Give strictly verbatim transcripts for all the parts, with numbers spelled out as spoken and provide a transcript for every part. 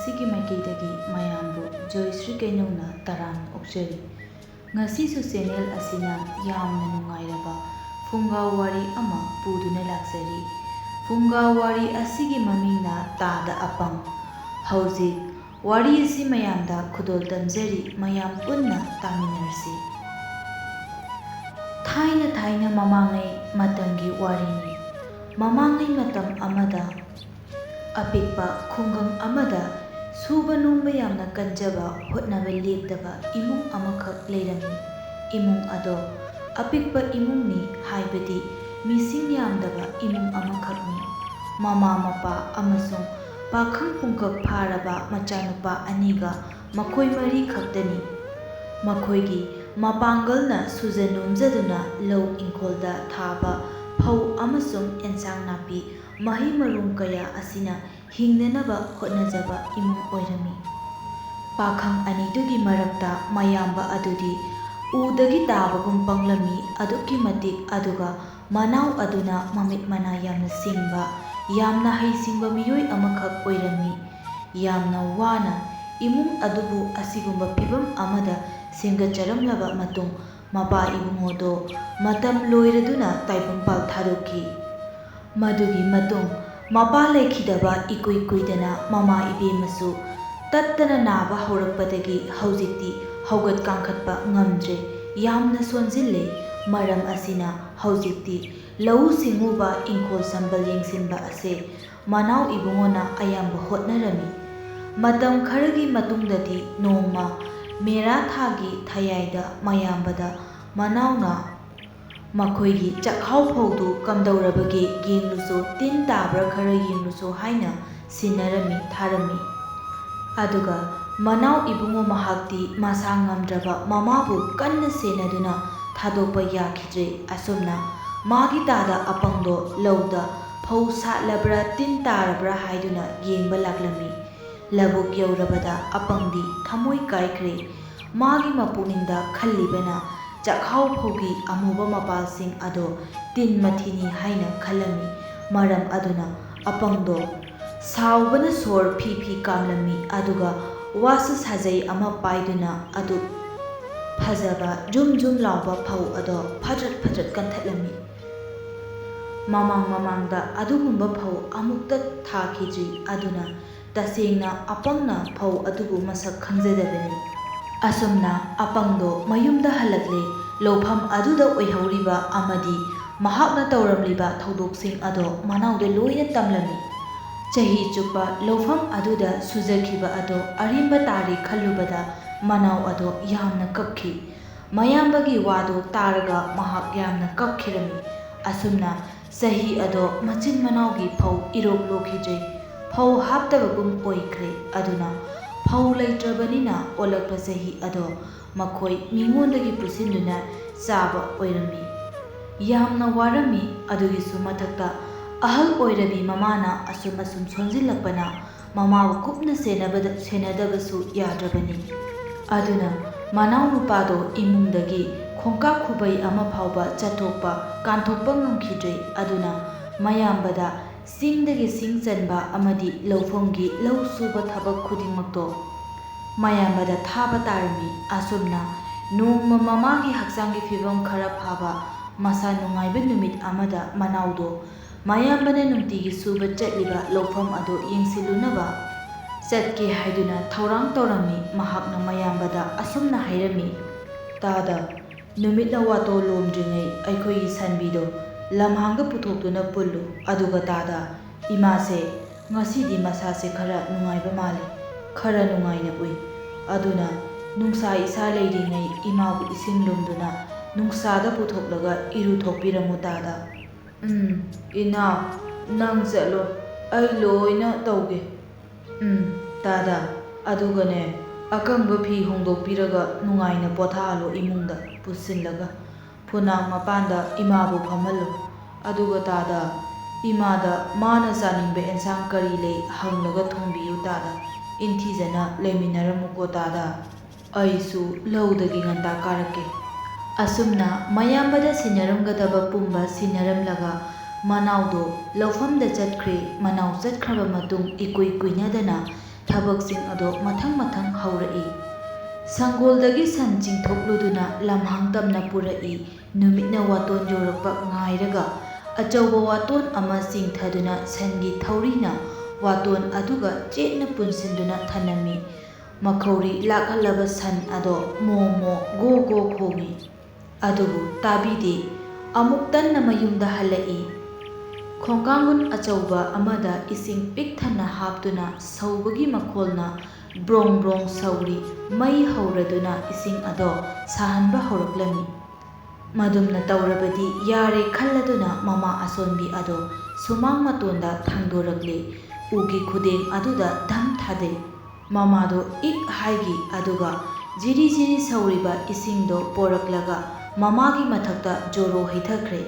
ꯑꯩꯒꯤ ꯃꯥꯏꯀꯩꯗꯒꯤ ꯃꯌꯥꯝꯕꯨ ꯖꯣꯏꯁ꯭ꯔꯤ ꯀꯩꯅꯧꯅ ꯇꯔꯥꯝꯅ ꯑꯣꯛꯆꯔꯤ꯫ ꯉꯁꯤꯁꯨ ꯆꯦꯅꯦꯜ ꯑꯁꯤꯅ ꯌꯥꯝꯅ ꯅꯨꯡꯉꯥꯏꯔꯕ ꯐꯨꯡꯒꯥ ꯋꯥꯔꯤ ꯑꯃ ꯄꯨꯗꯨꯅ ꯂꯥꯛꯆꯔꯤ꯫ ꯐꯨꯡꯒꯥ ꯋꯥꯔꯤ ꯑꯁꯤꯒꯤ ꯃꯃꯤꯡꯅ ꯇꯥꯗ ꯑꯄꯪ꯫ ꯍꯧꯖꯤꯛ ꯋꯥꯔꯤ ꯑꯁꯤ ꯃꯌꯥꯝꯗ ꯈꯨꯗꯣꯜ ꯇꯝꯖꯔꯤ, ꯃꯌꯥꯝ ꯄꯨꯟꯅ ꯇꯥꯃꯤꯟꯅꯔꯁꯤ꯫ ꯊꯥꯏꯅ ꯊꯥꯏꯅ ꯃꯃꯥꯡꯉꯩ ꯃꯇꯝꯒꯤ ꯋꯥꯔꯤꯅꯤ꯫ ꯃꯃꯥꯡꯉꯩ ꯃꯇꯝ ꯑꯃꯗ ꯑꯄꯤꯛꯄ ꯈꯨꯡꯒꯪ ꯑꯃꯗ ꯁꯨꯕ ꯅꯣꯝꯕ ꯌꯥꯝꯅ ꯀꯟꯖꯕ, ꯍꯣꯠꯅꯕ ꯂꯦꯞꯇꯕ ꯏꯃꯨꯡ ꯑꯃꯈꯛ ꯂꯩꯔꯝꯃꯤ꯫ ꯏꯃꯨꯡ ꯑꯗꯣ ꯑꯄꯤꯛꯄ ꯏꯃꯨꯡꯅꯤ, ꯍꯥꯏꯕꯗꯤ ꯃꯤꯁꯤꯡ ꯌꯥꯝꯗꯕ ꯏꯃꯨꯡ ꯑꯃꯈꯛꯅꯤ꯫ ꯃꯃꯥ ꯃꯄꯥ ꯑꯃꯁꯨꯡ ꯄꯥꯈꯪ ꯄꯨꯡꯀꯛ ꯐꯥꯔꯕ ꯃꯆꯥꯅꯨꯄꯥ ꯑꯅꯤꯒ ꯃꯈꯣꯏ ꯃꯔꯤ ꯈꯛꯇꯅꯤ꯫ ꯃꯈꯣꯏꯒꯤ ꯃꯄꯥꯡꯒꯜꯅ ꯁꯨꯖ ꯅꯣꯝꯖꯗꯨꯅ ꯂꯧ ꯏꯪꯈꯣꯜꯗ ꯊꯥꯕ ꯐꯧ ꯑꯃꯁꯨꯡ ꯑꯦꯟꯁꯥꯡ ꯅꯥꯄꯤ, ꯃꯍꯩ ꯃꯔꯣꯡ ꯀꯌꯥ ꯑꯁꯤꯅ ꯍꯤꯡꯅꯅꯕ ꯍꯣꯠꯅꯖꯕ ꯏꯃꯨꯡ ꯑꯣꯏꯔꯝꯃꯤ꯫ ꯄꯥꯈꯪ ꯑꯅꯤꯗꯨꯒꯤ ꯃꯔꯛꯇ ꯃꯌꯥꯝꯕ ꯑꯗꯨꯗꯤ ꯎꯗꯒꯤ ꯇꯥꯕꯒꯨꯝ ꯄꯪꯂꯝꯃꯤ, ꯑꯗꯨꯛꯀꯤ ꯃꯇꯤꯛ꯫ ꯑꯗꯨꯒ ꯃꯅꯥꯎ ꯑꯗꯨꯅ ꯃꯃꯤꯠ ꯃꯅꯥ ꯌꯥꯝꯅ ꯁꯤꯡꯕ, ꯌꯥꯝꯅ ꯍꯩꯁꯤꯡꯕ ꯃꯤꯑꯣꯏ ꯑꯃꯈꯛ ꯑꯣꯏꯔꯝꯃꯤ꯫ ꯌꯥꯝꯅ ꯋꯥꯅ ꯏꯃꯨꯡ ꯑꯗꯨꯕꯨ ꯑꯁꯤꯒꯨꯝꯕ ꯐꯤꯚꯝ ꯑꯃꯗ ꯁꯦꯝꯒꯠꯆꯔꯝꯂꯕ ꯃꯇꯨꯡ, ꯃꯄꯥ ꯏꯕꯨꯡꯉꯣꯗꯣ ꯃꯇꯝ ꯂꯣꯏꯔꯗꯨꯅ ꯇꯥꯏꯕꯪꯄꯥꯜ ꯊꯥꯗꯣꯛꯈꯤ꯫ ꯃꯗꯨꯒꯤ ꯃꯇꯨꯡ ꯃꯄꯥ ꯂꯩꯈꯤꯗꯕ ꯏꯀꯨꯏ ꯀꯨꯏꯗꯅ ꯃꯃꯥ ꯏꯕꯦꯝꯃꯁꯨ ꯇꯠꯇꯅ ꯅꯥꯕ ꯍꯧꯔꯛꯄꯗꯒꯤ ꯍꯧꯖꯤꯛꯇꯤ ꯍꯧꯒꯠ ꯀꯥꯡꯈꯠꯄ ꯉꯝꯗ꯭ꯔꯦ, ꯌꯥꯝꯅ ꯁꯣꯟꯖꯤꯜꯂꯦ꯫ ꯃꯔꯝ ꯑꯁꯤꯅ ꯍꯧꯖꯤꯛꯇꯤ ꯂꯧꯎ ꯁꯤꯡꯎꯕ, ꯏꯪꯈꯣꯜ ꯁꯝꯕꯜ ꯌꯦꯡꯁꯤꯟꯕ ꯑꯁꯦ ꯃꯅꯥꯎ ꯏꯕꯨꯡꯉꯣꯅ ꯑꯌꯥꯝꯕ ꯍꯣꯠꯅꯔꯝꯃꯤ꯫ ꯃꯇꯝ ꯈꯔꯒꯤ ꯃꯇꯨꯡꯗꯗꯤ ꯅꯣꯡꯃ ꯃꯦꯔꯥ ꯊꯥꯒꯤ ꯊꯌꯥꯏꯗ ꯃꯌꯥꯝꯕꯗ ꯃꯅꯥꯎꯅ ꯃꯈꯣꯏꯒꯤ ꯆꯥꯛꯍꯥꯎ ꯐꯧꯗꯨ ꯀꯝꯗꯧꯔꯕꯒꯦ ꯌꯦꯡꯂꯨꯆꯣ, ꯇꯤꯟ ꯇꯥꯕ꯭ꯔꯥ ꯈꯔ ꯌꯦꯡꯂꯨꯆꯣ ꯍꯥꯏꯅ ꯁꯤꯟꯅꯔꯝꯃꯤ, ꯊꯥꯔꯝꯃꯤ꯫ ꯑꯗꯨꯒ ꯃꯅꯥꯎ ꯏꯕꯨꯡꯉꯣ ꯃꯍꯥꯛꯇꯤ ꯃꯁꯥ ꯉꯝꯗ꯭ꯔꯕ ꯃꯃꯥꯕꯨ ꯀꯟꯅ ꯁꯦꯟꯅꯗꯨꯅ ꯊꯥꯗꯣꯛꯄ ꯌꯥꯈꯤꯗ꯭ꯔꯦ꯫ ꯑꯁꯨꯝꯅ ꯃꯥꯒꯤ ꯇꯥꯗ ꯑꯄꯪꯗꯣ ꯂꯧꯗ ꯐꯧ ꯁꯥꯠꯂꯕ꯭ꯔꯥ, ꯇꯤꯟ ꯇꯥꯔꯕ꯭ꯔꯥ ꯍꯥꯏꯗꯨꯅ ꯌꯦꯡꯕ ꯂꯥꯛꯂꯝꯃꯤ꯫ ꯂꯧꯕꯨꯛ ꯌꯧꯔꯕꯗ ꯑꯄꯪꯗꯤ ꯊꯃꯣꯏ ꯀꯥꯏꯈ꯭ꯔꯦ꯫ ꯃꯥꯒꯤ ꯃꯄꯨꯛꯅꯤꯡꯗ ꯈꯜꯂꯤꯕꯅ ꯆꯥꯛꯍꯥꯎ ꯐꯧꯒꯤ ꯑꯃꯨꯕ ꯃꯄꯥꯜꯁꯤꯡ ꯑꯗꯣ ꯇꯤꯟ ꯃꯊꯤꯅꯤ ꯍꯥꯏꯅ ꯈꯜꯂꯝꯃꯤ꯫ ꯃꯔꯝ ꯑꯗꯨꯅ ꯑꯄꯪꯗꯣ ꯁꯥꯎꯕꯅ ꯁꯣꯔ ꯐꯤ ꯐꯤ ꯀꯥꯝꯂꯝꯃꯤ, ꯑꯗꯨꯒ ꯋꯥꯁꯨ ꯁꯥꯖꯩ ꯑꯃ ꯄꯥꯏꯗꯨꯅ ꯑꯗꯨꯛ ꯐꯖꯕ ꯖꯨꯝ ꯖꯨꯝ ꯂꯥꯎꯕ ꯐꯧ ꯑꯗꯣ ꯐꯠꯇ꯭ꯔꯠ ꯐꯠꯇ꯭ꯔꯠ ꯀꯟꯊꯠꯂꯝꯃꯤ꯫ ꯃꯃꯥꯡ ꯃꯃꯥꯡꯗ ꯑꯗꯨꯒꯨꯝꯕ ꯐꯧ ꯑꯃꯨꯛꯇ ꯊꯥꯈꯤꯗ꯭ꯔꯤ, ꯑꯗꯨꯅ ꯇꯁꯦꯡꯅ ꯑꯄꯪꯅ ꯐꯧ ꯑꯗꯨꯕꯨ ꯃꯁꯛ ꯈꯪꯖꯗꯕꯅꯤ꯫ ꯑꯁꯨꯝꯅ ꯑꯄꯪꯗꯣ ꯃꯌꯨꯝꯗ ꯍꯜꯂꯛꯂꯦ꯫ ꯂꯧꯐꯝ ꯑꯗꯨꯗ ꯑꯣꯏꯍꯧꯔꯤꯕ ꯑꯃꯗꯤ ꯃꯍꯥꯛꯅ ꯇꯧꯔꯝꯂꯤꯕ ꯊꯧꯗꯣꯛꯁꯤꯡ ꯑꯗꯣ ꯃꯅꯥꯎꯗ ꯂꯣꯏꯅ ꯇꯝꯂꯝꯃꯤ꯫ ꯆꯍꯤ ꯆꯨꯞꯄ ꯂꯧꯐꯝ ꯑꯗꯨꯗ ꯁꯨꯖꯈꯤꯕ ꯑꯗꯣ ꯑꯔꯦꯝꯕ ꯇꯥꯔꯦ ꯈꯜꯂꯨꯕꯗ ꯃꯅꯥꯎ ꯑꯗꯣ ꯌꯥꯝꯅ ꯀꯞꯈꯤ꯫ ꯃꯌꯥꯝꯕꯒꯤ ꯋꯥꯗꯣ ꯇꯥꯔꯒ ꯃꯍꯥꯛ ꯌꯥꯝꯅ ꯀꯞꯈꯤꯔꯝꯃꯤ꯫ ꯑꯁꯨꯝꯅ ꯆꯍꯤ ꯑꯗꯣ ꯃꯆꯤꯟ ꯃꯅꯥꯎꯒꯤ ꯐꯧ ꯏꯔꯣꯛ ꯂꯣꯛꯈꯤꯗ꯭ꯔꯦ꯫ ꯐꯧ ꯍꯥꯞꯇꯕꯒꯨꯝ ꯑꯣꯏꯈ꯭ꯔꯦ꯫ ꯑꯗꯨꯅ ꯐꯧ ꯂꯩꯇ꯭ꯔꯕꯅꯤꯅ ꯑꯣꯜꯂꯛꯄ ꯆꯍꯤ ꯑꯗꯣ ꯃꯈꯣꯏ ꯃꯤꯉꯣꯟꯗꯒꯤ ꯄꯨꯁꯤꯟꯗꯨꯅ ꯆꯥꯕ ꯑꯣꯏꯔꯝꯃꯤ꯫ ꯌꯥꯝꯅ ꯋꯥꯔꯝꯃꯤ꯫ ꯑꯗꯨꯒꯤꯁꯨ ꯃꯊꯛꯇ ꯑꯍꯜ ꯑꯣꯏꯔꯕꯤ ꯃꯃꯥꯅ ꯑꯁꯨꯝ ꯑꯁꯨꯝ ꯁꯣꯟꯖꯤꯜꯂꯛꯄꯅ ꯃꯃꯥꯕꯨ ꯀꯨꯞꯅ ꯁꯦꯟꯅꯕꯗ, ꯁꯦꯟꯅꯗꯕꯁꯨ ꯌꯥꯗ꯭ꯔꯕꯅꯤ꯫ ꯑꯗꯨꯅ ꯃꯅꯥꯎꯅꯨꯄꯥꯗꯣ ꯏꯃꯨꯡꯗꯒꯤ ꯈꯣꯡꯀꯥꯞ ꯈꯨꯕꯩ ꯑꯃ ꯐꯥꯎꯕ ꯆꯠꯊꯣꯛꯄ, ꯀꯥꯟꯊꯣꯛꯄ ꯉꯝꯈꯤꯗ꯭ꯔꯦ꯫ ꯑꯗꯨꯅ ꯃꯌꯥꯝꯕꯗ ꯆꯤꯡꯗꯒꯤ ꯁꯤꯡ ꯆꯟꯕ ꯑꯃꯗꯤ ꯂꯧꯐꯝꯒꯤ ꯂꯧ ꯁꯨꯕ ꯊꯕꯛ ꯈꯨꯗꯤꯡꯃꯛꯇꯣ ꯃꯌꯥꯝꯕꯗ ꯊꯥꯕ ꯇꯥꯔꯝꯃꯤ꯫ ꯑꯁꯨꯝꯅ ꯅꯣꯡꯃ ꯃꯃꯥꯒꯤ ꯍꯛꯆꯥꯡꯒꯤ ꯐꯤꯕꯝ ꯈꯔ ꯐꯕ, ꯃꯁꯥ ꯅꯨꯡꯉꯥꯏꯕ ꯅꯨꯃꯤꯠ ꯑꯃꯗ ꯃꯅꯥꯎꯗꯣ ꯃꯌꯥꯝꯕꯅ ꯅꯨꯡꯇꯤꯒꯤ ꯁꯨꯕ ꯆꯠꯂꯤꯕ ꯂꯧꯐꯝ ꯑꯗꯨ ꯌꯦꯡꯁꯤꯜꯂꯨꯅꯕ ꯆꯠꯀꯦ ꯍꯥꯏꯗꯨꯅ ꯊꯧꯔꯥꯡ ꯇꯧꯔꯝꯃꯤ꯫ ꯃꯍꯥꯛꯅ ꯃꯌꯥꯝꯕꯗ ꯑꯁꯨꯝꯅ ꯍꯥꯏꯔꯝꯃꯤ, "ꯇꯥꯗ, ꯅꯨꯃꯤꯠ ꯂꯋꯥꯇꯣ ꯂꯣꯝꯗ꯭ꯔꯤꯉꯩ ꯑꯩꯈꯣꯏꯒꯤ ꯁꯟꯕꯤꯗꯣ ꯂꯝꯍꯥꯡꯗ ꯄꯨꯊꯣꯛꯇꯨꯅ ꯄꯨꯜꯂꯨ꯫ ꯑꯗꯨꯒ ꯇꯥꯗ, ꯏꯃꯥꯁꯦ ꯉꯁꯤꯗꯤ ꯃꯁꯥꯁꯦ ꯈꯔ ꯅꯨꯡꯉꯥꯏꯕ ꯃꯥꯜꯂꯤ, ꯈꯔ ꯅꯨꯡꯉꯥꯏꯅ ꯎꯏ꯫ ꯑꯗꯨꯅ ꯅꯨꯡꯁꯥ ꯏꯁꯥ ꯂꯩꯔꯤꯉꯩ ꯏꯃꯥꯕꯨ ꯏꯁꯤꯡ ꯂꯨꯝꯗꯨꯅ ꯅꯨꯡꯁꯥꯗ ꯄꯨꯊꯣꯛꯂꯒ ꯏꯔꯨꯊꯣꯛꯄꯤꯔꯝꯃꯨ ꯇꯥꯗ꯫" "ꯎꯝ, ꯏꯅꯥꯎ, ꯅꯪ ꯆꯠꯂꯣ, ꯑꯩ ꯂꯣꯏꯅ ꯇꯧꯒꯦ꯫" "ꯎꯝ, ꯇꯥꯗ, ꯑꯗꯨꯒꯅꯦ, ꯑꯀꯪꯕ ꯐꯤ ꯍꯣꯡꯗꯣꯛꯄꯤꯔꯒ ꯅꯨꯡꯉꯥꯏꯅ ꯄꯣꯊꯥꯍꯜꯂꯣ ꯏꯃꯨꯡꯗ ꯄꯨꯁꯤꯜꯂꯒ꯫ ꯐꯨꯅꯥꯛ ꯃꯄꯥꯟꯗ ꯏꯃꯥꯕꯨ ꯐꯝꯍꯜꯂꯨ꯫ ꯑꯗꯨꯒ ꯇꯥꯗ, ꯏꯃꯥꯗ ꯃꯥꯅ ꯆꯥꯅꯤꯡꯕ ꯑꯦꯟꯁꯥꯡ ꯀꯔꯤ ꯂꯩ ꯍꯪꯂꯒ ꯊꯣꯡꯕꯤꯌꯨ ꯇꯥꯗ꯫ ꯏꯪꯊꯤꯖꯅ ꯂꯩꯃꯤꯟꯅꯔꯝꯃꯨꯀꯣ ꯇꯥꯗ꯫ ꯑꯩꯁꯨ ꯂꯧꯗꯒꯤ ꯉꯟꯇꯥ ꯀꯥꯔꯛꯀꯦ꯫" ꯑꯁꯨꯝꯅ ꯃꯌꯥꯝꯕꯗ ꯁꯤꯟꯅꯔꯝꯒꯗꯕ ꯄꯨꯝꯕ ꯁꯤꯟꯅꯔꯝꯂꯒ ꯃꯅꯥꯎꯗꯣ ꯂꯧꯐꯝꯗ ꯆꯠꯈ꯭ꯔꯦ꯫ ꯃꯅꯥꯎ ꯆꯠꯈ꯭ꯔꯕ ꯃꯇꯨꯡ ꯏꯀꯨꯏ ꯀꯨꯏꯅꯗꯅ ꯊꯕꯛꯁꯤꯡ ꯑꯗꯣ ꯃꯊꯪ ꯃꯊꯪ ꯍꯧꯔꯛꯏ꯫ ꯁꯪꯒꯣꯜꯗꯒꯤ ꯁꯟ ꯆꯤꯡꯊꯣꯛꯂꯨꯗꯨꯅ ꯂꯝꯍꯥꯡ ꯇꯝꯅ ꯄꯨꯔꯛꯏ꯫ ꯅꯨꯃꯤꯠꯅ ꯋꯥꯇꯣꯟ ꯌꯧꯔꯛꯄ ꯉꯥꯏꯔꯒ ꯑꯆꯧꯕ ꯋꯥꯇꯣꯟ ꯑꯃ ꯆꯤꯡꯊꯗꯨꯅ ꯁꯟꯒꯤ ꯊꯧꯔꯤꯅ ꯋꯥꯇꯣꯟ ꯑꯗꯨꯒ ꯆꯦꯠꯅ ꯄꯨꯟꯁꯤꯟꯗꯨꯅ ꯊꯅꯝꯃꯤ꯫ ꯃꯈꯧꯔꯤ ꯂꯥꯛꯍꯜꯂꯕ ꯁꯟ ꯑꯗꯣ ꯃꯣ ꯃꯣ ꯒꯣ ꯒꯣ ꯈꯣꯡꯏ꯫ ꯑꯗꯨꯕꯨ ꯇꯥꯕꯤꯗꯦ꯫ ꯑꯃꯨꯛ ꯇꯟꯅ ꯃꯌꯨꯝꯗ ꯍꯜꯂꯛꯏ꯫ ꯈꯣꯡꯀꯥꯡꯒꯨꯟ ꯑꯆꯧꯕ ꯑꯃꯗ ꯏꯁꯤꯡ ꯄꯤꯛ ꯊꯟꯅ ꯍꯥꯞꯇꯨꯅ ꯁꯧꯕꯒꯤ ꯃꯈꯣꯜꯅ ꯕ꯭ꯔꯣꯡ ꯕ꯭ꯔꯣꯡ ꯁꯧꯔꯤ꯫ ꯃꯩ ꯍꯧꯔꯗꯨꯅ ꯏꯁꯤꯡ ꯑꯗꯣ ꯁꯥꯍꯟꯕ ꯍꯧꯔꯛꯂꯝꯃꯤ꯫ ꯃꯗꯨꯝꯅ ꯇꯧꯔꯕꯗꯤ ꯌꯥꯔꯦ ꯈꯜꯂꯗꯨꯅ ꯃꯃꯥ ꯑꯁꯣꯟꯕꯤ ꯑꯗꯣ ꯁꯨꯃꯥꯡ ꯃꯇꯣꯟꯗ ꯊꯥꯡꯗꯣꯔꯛꯂꯦ꯫ ꯎꯒꯤ ꯈꯨꯗꯦꯡ ꯑꯗꯨꯗ ꯙꯝ ꯊꯥꯗꯩ꯫ ꯃꯃꯥꯗꯣ ꯏꯛ ꯍꯥꯏꯈꯤ, ꯑꯗꯨꯒ ꯖꯤꯔꯤ ꯖꯤꯔꯤ ꯁꯧꯔꯤꯕ ꯏꯁꯤꯡꯗꯣ ꯄꯣꯔꯛꯂꯒ ꯃꯃꯥꯒꯤ ꯃꯊꯛꯇ ꯖꯣꯔꯣ ꯍꯩꯊꯈ꯭ꯔꯦ꯫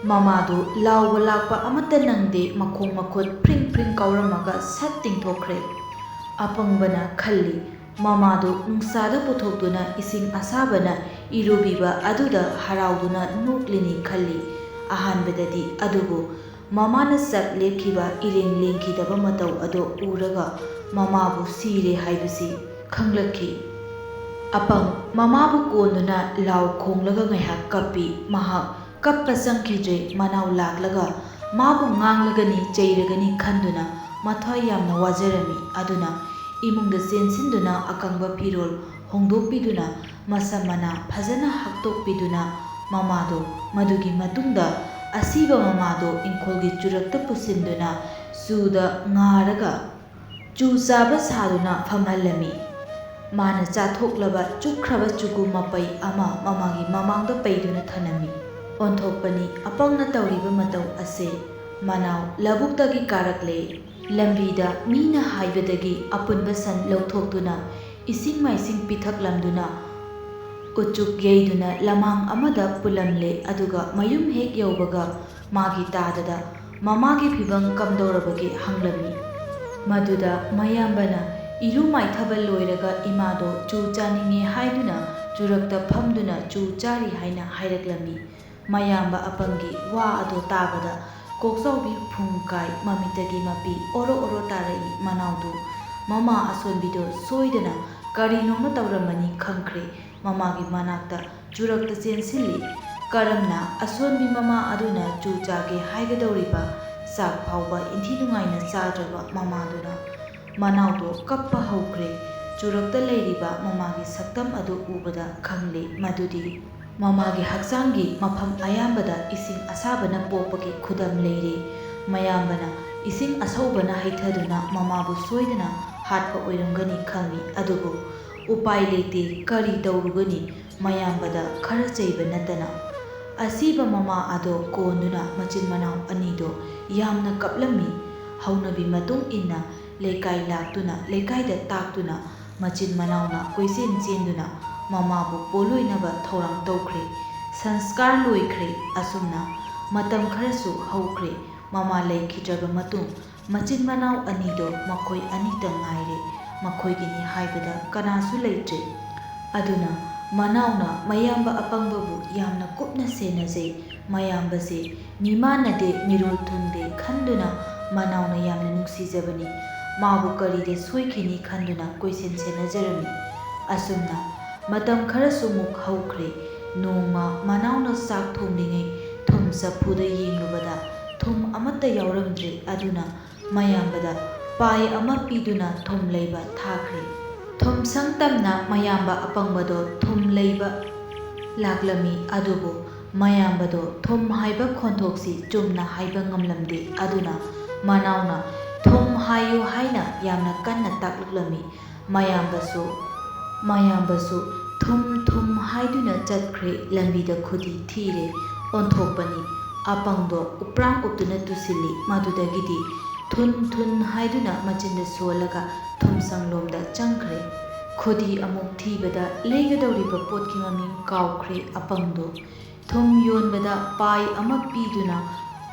ꯃꯃꯥꯗꯨ ꯂꯥꯎꯕ ꯂꯥꯛꯄ ꯑꯃꯠꯇ ꯅꯪꯗꯦ, ꯃꯈꯣꯡ ꯃꯈꯨꯠ ꯐ꯭ꯔꯤꯡ ꯐ꯭ꯔꯤꯡ ꯀꯥꯎꯔꯝꯃꯒ ꯁꯠ ꯇꯤꯡꯊꯣꯛꯈ꯭ꯔꯦ꯫ ꯑꯄꯪꯕꯅ ꯈꯜꯂꯤ, ꯃꯃꯥꯗꯨ ꯅꯨꯡꯁꯥꯗ ꯄꯨꯊꯣꯛꯇꯨꯅ ꯏꯁꯤꯡ ꯑꯁꯥꯕꯅ ꯏꯔꯨꯕꯤꯕ ꯑꯗꯨꯗ ꯍꯔꯥꯎꯗꯨꯅ ꯅꯣꯛꯂꯤꯅꯤ ꯈꯜꯂꯤ꯫ ꯑꯍꯥꯟꯕꯗꯗꯤ꯫ ꯑꯗꯨꯕꯨ ꯃꯃꯥꯅ ꯆꯞ ꯂꯦꯞꯈꯤꯕ, ꯏꯔꯦꯡ ꯂꯦꯡꯈꯤꯗꯕ ꯃꯇꯧ ꯑꯗꯨ ꯎꯔꯒ ꯃꯃꯥꯕꯨ ꯁꯤꯔꯦ ꯍꯥꯏꯕꯁꯤ ꯈꯪꯂꯛꯈꯤ꯫ ꯑꯄꯪ ꯃꯃꯥꯕꯨ ꯀꯣꯟꯗꯨꯅ ꯂꯥꯎ ꯈꯣꯡꯂꯒ ꯉꯥꯏꯍꯥꯛ ꯀꯞꯄꯤ꯫ ꯃꯍꯥꯛ ꯀꯞꯄ ꯆꯪꯈꯤꯗ꯭ꯔꯦ꯫ ꯃꯅꯥꯎ ꯂꯥꯛꯂꯒ ꯃꯥꯕꯨ ꯉꯥꯡꯂꯒꯅꯤ, ꯆꯩꯔꯒꯅꯤ ꯈꯟꯗꯨꯅ ꯃꯊ꯭ꯋꯥꯏ ꯌꯥꯝꯅ ꯋꯥꯖꯔꯝꯃꯤ꯫ ꯑꯗꯨꯅ ꯏꯃꯨꯡꯗ ꯆꯦꯟꯁꯤꯟꯗꯨꯅ ꯑꯀꯪꯕ ꯐꯤꯔꯣꯜ ꯍꯣꯡꯗꯣꯛꯄꯤꯗꯨꯅ ꯃꯁꯝ ꯃꯅꯥ ꯐꯖꯅ ꯍꯛꯇꯣꯛꯄꯤꯗꯨꯅ ꯃꯃꯥꯗꯣ, ꯃꯗꯨꯒꯤ ꯃꯇꯨꯡꯗ ꯑꯁꯤꯕ ꯃꯃꯥꯗꯣ ꯏꯪꯈꯣꯜꯒꯤ ꯆꯨꯔꯛꯇ ꯄꯨꯁꯤꯟꯗꯨꯅ ꯆꯨꯗ ꯉꯥꯔꯒ ꯆꯨ ꯆꯥꯕ ꯁꯥꯗꯨꯅ ꯐꯝꯍꯜꯂꯝꯃꯤ꯫ ꯃꯥꯅ ꯆꯥꯊꯣꯛꯂꯕ ꯆꯨꯞꯈ꯭ꯔꯕ ꯆꯨꯒꯨ ꯃꯄꯩ ꯑꯃ ꯃꯃꯥꯒꯤ ꯃꯃꯥꯡꯗ ꯄꯩꯗꯨꯅ ꯊꯅꯝꯃꯤ꯫ ꯑꯣꯟꯊꯣꯛꯄꯅꯤ ꯑꯄꯪꯅ ꯇꯧꯔꯤꯕ ꯃꯇꯧ ꯑꯁꯦ꯫ ꯃꯅꯥꯎ ꯂꯧꯕꯨꯛꯇꯒꯤ ꯀꯥꯔꯛꯂꯦ꯫ ꯂꯝꯕꯤꯗ ꯃꯤꯅ ꯍꯥꯏꯕꯗꯒꯤ ꯑꯄꯨꯟꯕ ꯁꯟ ꯂꯧꯊꯣꯛꯇꯨꯅ ꯏꯁꯤꯡ ꯃꯥꯏꯁꯤꯡ ꯄꯤꯊꯛꯂꯝꯗꯨꯅ ꯎꯆꯨꯛ ꯌꯩꯗꯨꯅ ꯂꯃꯥꯡ ꯑꯃꯗ ꯄꯨꯜꯂꯝꯂꯦ꯫ ꯑꯗꯨꯒ ꯃꯌꯨꯝ ꯍꯦꯛ ꯌꯧꯕꯒ ꯃꯥꯒꯤ ꯇꯥꯗꯗ ꯃꯃꯥꯒꯤ ꯐꯤꯕꯝ ꯀꯝꯗꯧꯔꯕꯒꯦ ꯍꯪꯂꯝꯃꯤ꯫ ꯃꯗꯨꯗ ꯃꯌꯥꯝꯕꯅ ꯏꯔꯨ ꯃꯥꯏꯊꯕ ꯂꯣꯏꯔꯒ ꯏꯃꯥꯗꯣ ꯆꯨ ꯆꯥꯅꯤꯡꯉꯦ ꯍꯥꯏꯗꯨꯅ ꯆꯨꯔꯛꯇ ꯐꯝꯗꯨꯅ ꯆꯨ ꯆꯥꯔꯤ ꯍꯥꯏꯅ ꯍꯥꯏꯔꯛꯂꯝꯃꯤ꯫ ꯃꯌꯥꯝꯕ ꯑꯄꯪꯒꯤ ꯋꯥ ꯑꯗꯨ ꯇꯥꯕꯗ ꯀꯣꯛꯆꯥꯎꯕꯤ ꯐꯨꯡ ꯀꯥꯏ, ꯃꯃꯤꯠꯇꯒꯤ ꯃꯄꯤ ꯑꯣꯔꯣ ꯑꯣꯔꯣ ꯇꯥꯔꯛꯏ꯫ ꯃꯅꯥꯎꯗꯨ ꯃꯃꯥ ꯑꯁꯣꯟꯕꯤꯗꯣ ꯁꯣꯏꯗꯅ ꯀꯔꯤꯅꯣꯃ ꯇꯧꯔꯝꯃꯅꯤ ꯈꯪꯈ꯭ꯔꯦ꯫ ꯃꯃꯥꯒꯤ ꯃꯅꯥꯛꯇ ꯆꯨꯔꯛꯇ ꯆꯦꯟꯁꯤꯜꯂꯤ꯫ ꯀꯔꯝꯅ ꯑꯁꯣꯟꯕꯤ ꯃꯃꯥ ꯑꯗꯨꯅ ꯆꯨ ꯆꯥꯒꯦ ꯍꯥꯏꯒꯗꯧꯔꯤꯕ ꯆꯥꯛ ꯐꯥꯎꯕ ꯏꯟꯊꯤ ꯅꯨꯡꯉꯥꯏꯅ ꯆꯥꯗ꯭ꯔꯕ ꯃꯃꯥꯗꯨꯅ ꯃꯅꯥꯎꯗꯣ ꯀꯞꯄ ꯍꯧꯈ꯭ꯔꯦ꯫ ꯆꯨꯔꯛꯇ ꯂꯩꯔꯤꯕ ꯃꯃꯥꯒꯤ ꯁꯛꯇꯝ ꯑꯗꯨ ꯎꯕꯗ ꯈꯪꯂꯦ ꯃꯗꯨꯗꯤ ꯃꯃꯥꯒꯤ ꯍꯛꯆꯥꯡꯒꯤ ꯃꯐꯝ ꯑꯌꯥꯝꯕꯗ ꯏꯁꯤꯡ ꯑꯁꯥꯕꯅ ꯄꯣꯛꯄꯒꯤ ꯈꯨꯗꯝ ꯂꯩꯔꯦ꯫ ꯃꯌꯥꯝꯕꯅ ꯏꯁꯤꯡ ꯑꯁꯧꯕꯅ ꯍꯩꯊꯗꯨꯅ ꯃꯃꯥꯕꯨ ꯁꯣꯏꯗꯅ ꯍꯥꯠꯄ ꯑꯣꯏꯔꯝꯒꯅꯤ ꯈꯪꯏ, ꯑꯗꯨꯕꯨ ꯎꯄꯥꯏ ꯂꯩꯇꯦ, ꯀꯔꯤ ꯇꯧꯔꯨꯒꯅꯤ? ꯃꯌꯥꯝꯕꯗ ꯈꯔ ꯆꯩꯕ ꯅꯠꯇꯅ꯫ ꯑꯁꯤꯕ ꯃꯃꯥ ꯑꯗꯣ ꯀꯣꯟꯗꯨꯅ ꯃꯆꯤꯟ ꯃꯅꯥꯎ ꯑꯅꯤꯗꯣ ꯌꯥꯝꯅ ꯀꯞꯂꯝꯃꯤ꯫ ꯍꯧꯅꯕꯤ ꯃꯇꯨꯡ ꯏꯟꯅ ꯂꯩꯀꯥꯏ ꯂꯥꯛꯇꯨꯅ, ꯂꯩꯀꯥꯏꯗ ꯇꯥꯛꯇꯨꯅ, ꯃꯆꯤꯟ ꯃꯅꯥꯎꯅ ꯀꯣꯏꯆꯦꯟ ꯆꯦꯟꯗꯨꯅ ꯃꯃꯥꯕꯨ ꯄꯣꯂꯣꯏꯅꯕ ꯊꯧꯔꯥꯡ ꯇꯧꯈ꯭ꯔꯦ꯫ ꯁꯪꯁꯀꯥꯔ ꯂꯣꯏꯈ꯭ꯔꯦ꯫ ꯑꯁꯨꯝꯅ ꯃꯇꯝ ꯈꯔꯁꯨ ꯍꯧꯈ꯭ꯔꯦ꯫ ꯃꯃꯥ ꯂꯩꯈꯤꯗ꯭ꯔꯕ ꯃꯇꯨꯡ ꯃꯆꯤꯟ ꯃꯅꯥꯎ ꯑꯅꯤꯗꯣ ꯃꯈꯣꯏ ꯑꯅꯤꯇ ꯉꯥꯏꯔꯦ꯫ ꯃꯈꯣꯏꯒꯤꯅꯤ ꯍꯥꯏꯕꯗ ꯀꯅꯥꯁꯨ ꯂꯩꯇ꯭ꯔꯦ꯫ ꯑꯗꯨꯅ ꯃꯅꯥꯎꯅ ꯃꯌꯥꯝꯕ ꯑꯄꯪꯕꯕꯨ ꯌꯥꯝꯅ ꯀꯨꯞꯅ ꯁꯦꯟꯅꯖꯩ꯫ ꯃꯌꯥꯝꯕꯁꯦ ꯃꯤꯃꯥꯟꯅꯗꯦ, ꯃꯤꯔꯣꯜ ꯊꯨꯡꯗꯦ ꯈꯟꯗꯨꯅ ꯃꯅꯥꯎꯅ ꯌꯥꯝꯅ ꯅꯨꯡꯁꯤꯖꯕꯅꯤ꯫ ꯃꯥꯕꯨ ꯀꯔꯤꯗ ꯁꯣꯏꯈꯤꯅꯤ ꯈꯟꯗꯨꯅ ꯀꯣꯏꯁꯦꯟ ꯁꯦꯟꯅꯖꯔꯝꯃꯤ꯫ ꯑꯁꯨꯝꯅ ꯃꯇꯝ ꯈꯔꯁꯨ ꯃꯨꯛ ꯍꯧꯈ꯭ꯔꯦ꯫ ꯅꯣꯡꯃ ꯃꯅꯥꯎꯅ ꯆꯥꯛ ꯊꯣꯡꯂꯤꯉꯩ ꯊꯨꯝ ꯆꯐꯨꯗ ꯌꯦꯡꯂꯨꯕꯗ ꯊꯨꯝ ꯑꯃꯠꯇ ꯌꯥꯎꯔꯝꯗ꯭ꯔꯦ꯫ ꯑꯗꯨꯅ ꯃꯌꯥꯝꯕꯗ ꯄꯥꯏ ꯑꯃ ꯄꯤꯗꯨꯅ ꯊꯨꯝ ꯂꯩꯕ ꯊꯥꯈ꯭ꯔꯦ꯫ ꯊꯨꯝꯁꯪ ꯇꯝꯅ ꯃꯌꯥꯝꯕ ꯑꯄꯪꯕꯗꯣ ꯊꯨꯝ ꯂꯩꯕ ꯂꯥꯛꯂꯝꯃꯤ꯫ ꯑꯗꯨꯕꯨ ꯃꯌꯥꯝꯕꯗꯣ ꯊꯨꯝ ꯍꯥꯏꯕ ꯈꯣꯟꯊꯣꯛꯁꯤ ꯆꯨꯝꯅ ꯍꯥꯏꯕ ꯉꯝꯂꯝꯗꯦ꯫ ꯑꯗꯨꯅ ꯃꯅꯥꯎꯅ "ꯊꯨꯝ ꯍꯥꯏꯌꯨ" ꯍꯥꯏꯅ ꯌꯥꯝꯅ ꯀꯟꯅ ꯇꯥꯛꯂꯛꯂꯝꯃꯤ꯫ ꯃꯌꯥꯝꯕꯁꯨ, ꯃꯌꯥꯝꯕꯁꯨ "ꯊꯨꯝ, ꯊꯨꯝ" ꯍꯥꯏꯗꯨꯅ ꯆꯠꯈ꯭ꯔꯦ꯫ ꯂꯝꯕꯤꯗ ꯈꯨꯗꯤ ꯊꯤꯔꯦ꯫ ꯑꯣꯟꯊꯣꯛꯄꯅꯤ, ꯑꯄꯪꯗꯣ ꯎꯄ꯭ꯔꯥꯡ ꯎꯞꯇꯨꯅ ꯇꯨꯁꯤꯜꯂꯤ꯫ ꯃꯗꯨꯗꯒꯤꯗꯤ "ꯊꯨꯟ, ꯊꯨꯟ" ꯍꯥꯏꯗꯨꯅ ꯃꯆꯤꯟꯗ ꯁꯣꯜꯂꯒ ꯊꯨꯝꯁꯪꯂꯣꯝꯗ ꯆꯪꯈ꯭ꯔꯦ꯫ ꯈꯨꯗꯤ ꯑꯃꯨꯛ ꯊꯤꯕꯗ ꯂꯩꯒꯗꯧꯔꯤꯕ ꯄꯣꯠꯀꯤ ꯃꯃꯤꯡ ꯀꯥꯎꯈ꯭ꯔꯦ ꯑꯄꯪꯗꯣ꯫ ꯊꯨꯝ ꯌꯣꯟꯕꯗ ꯄꯥꯏ ꯑꯃ ꯄꯤꯗꯨꯅ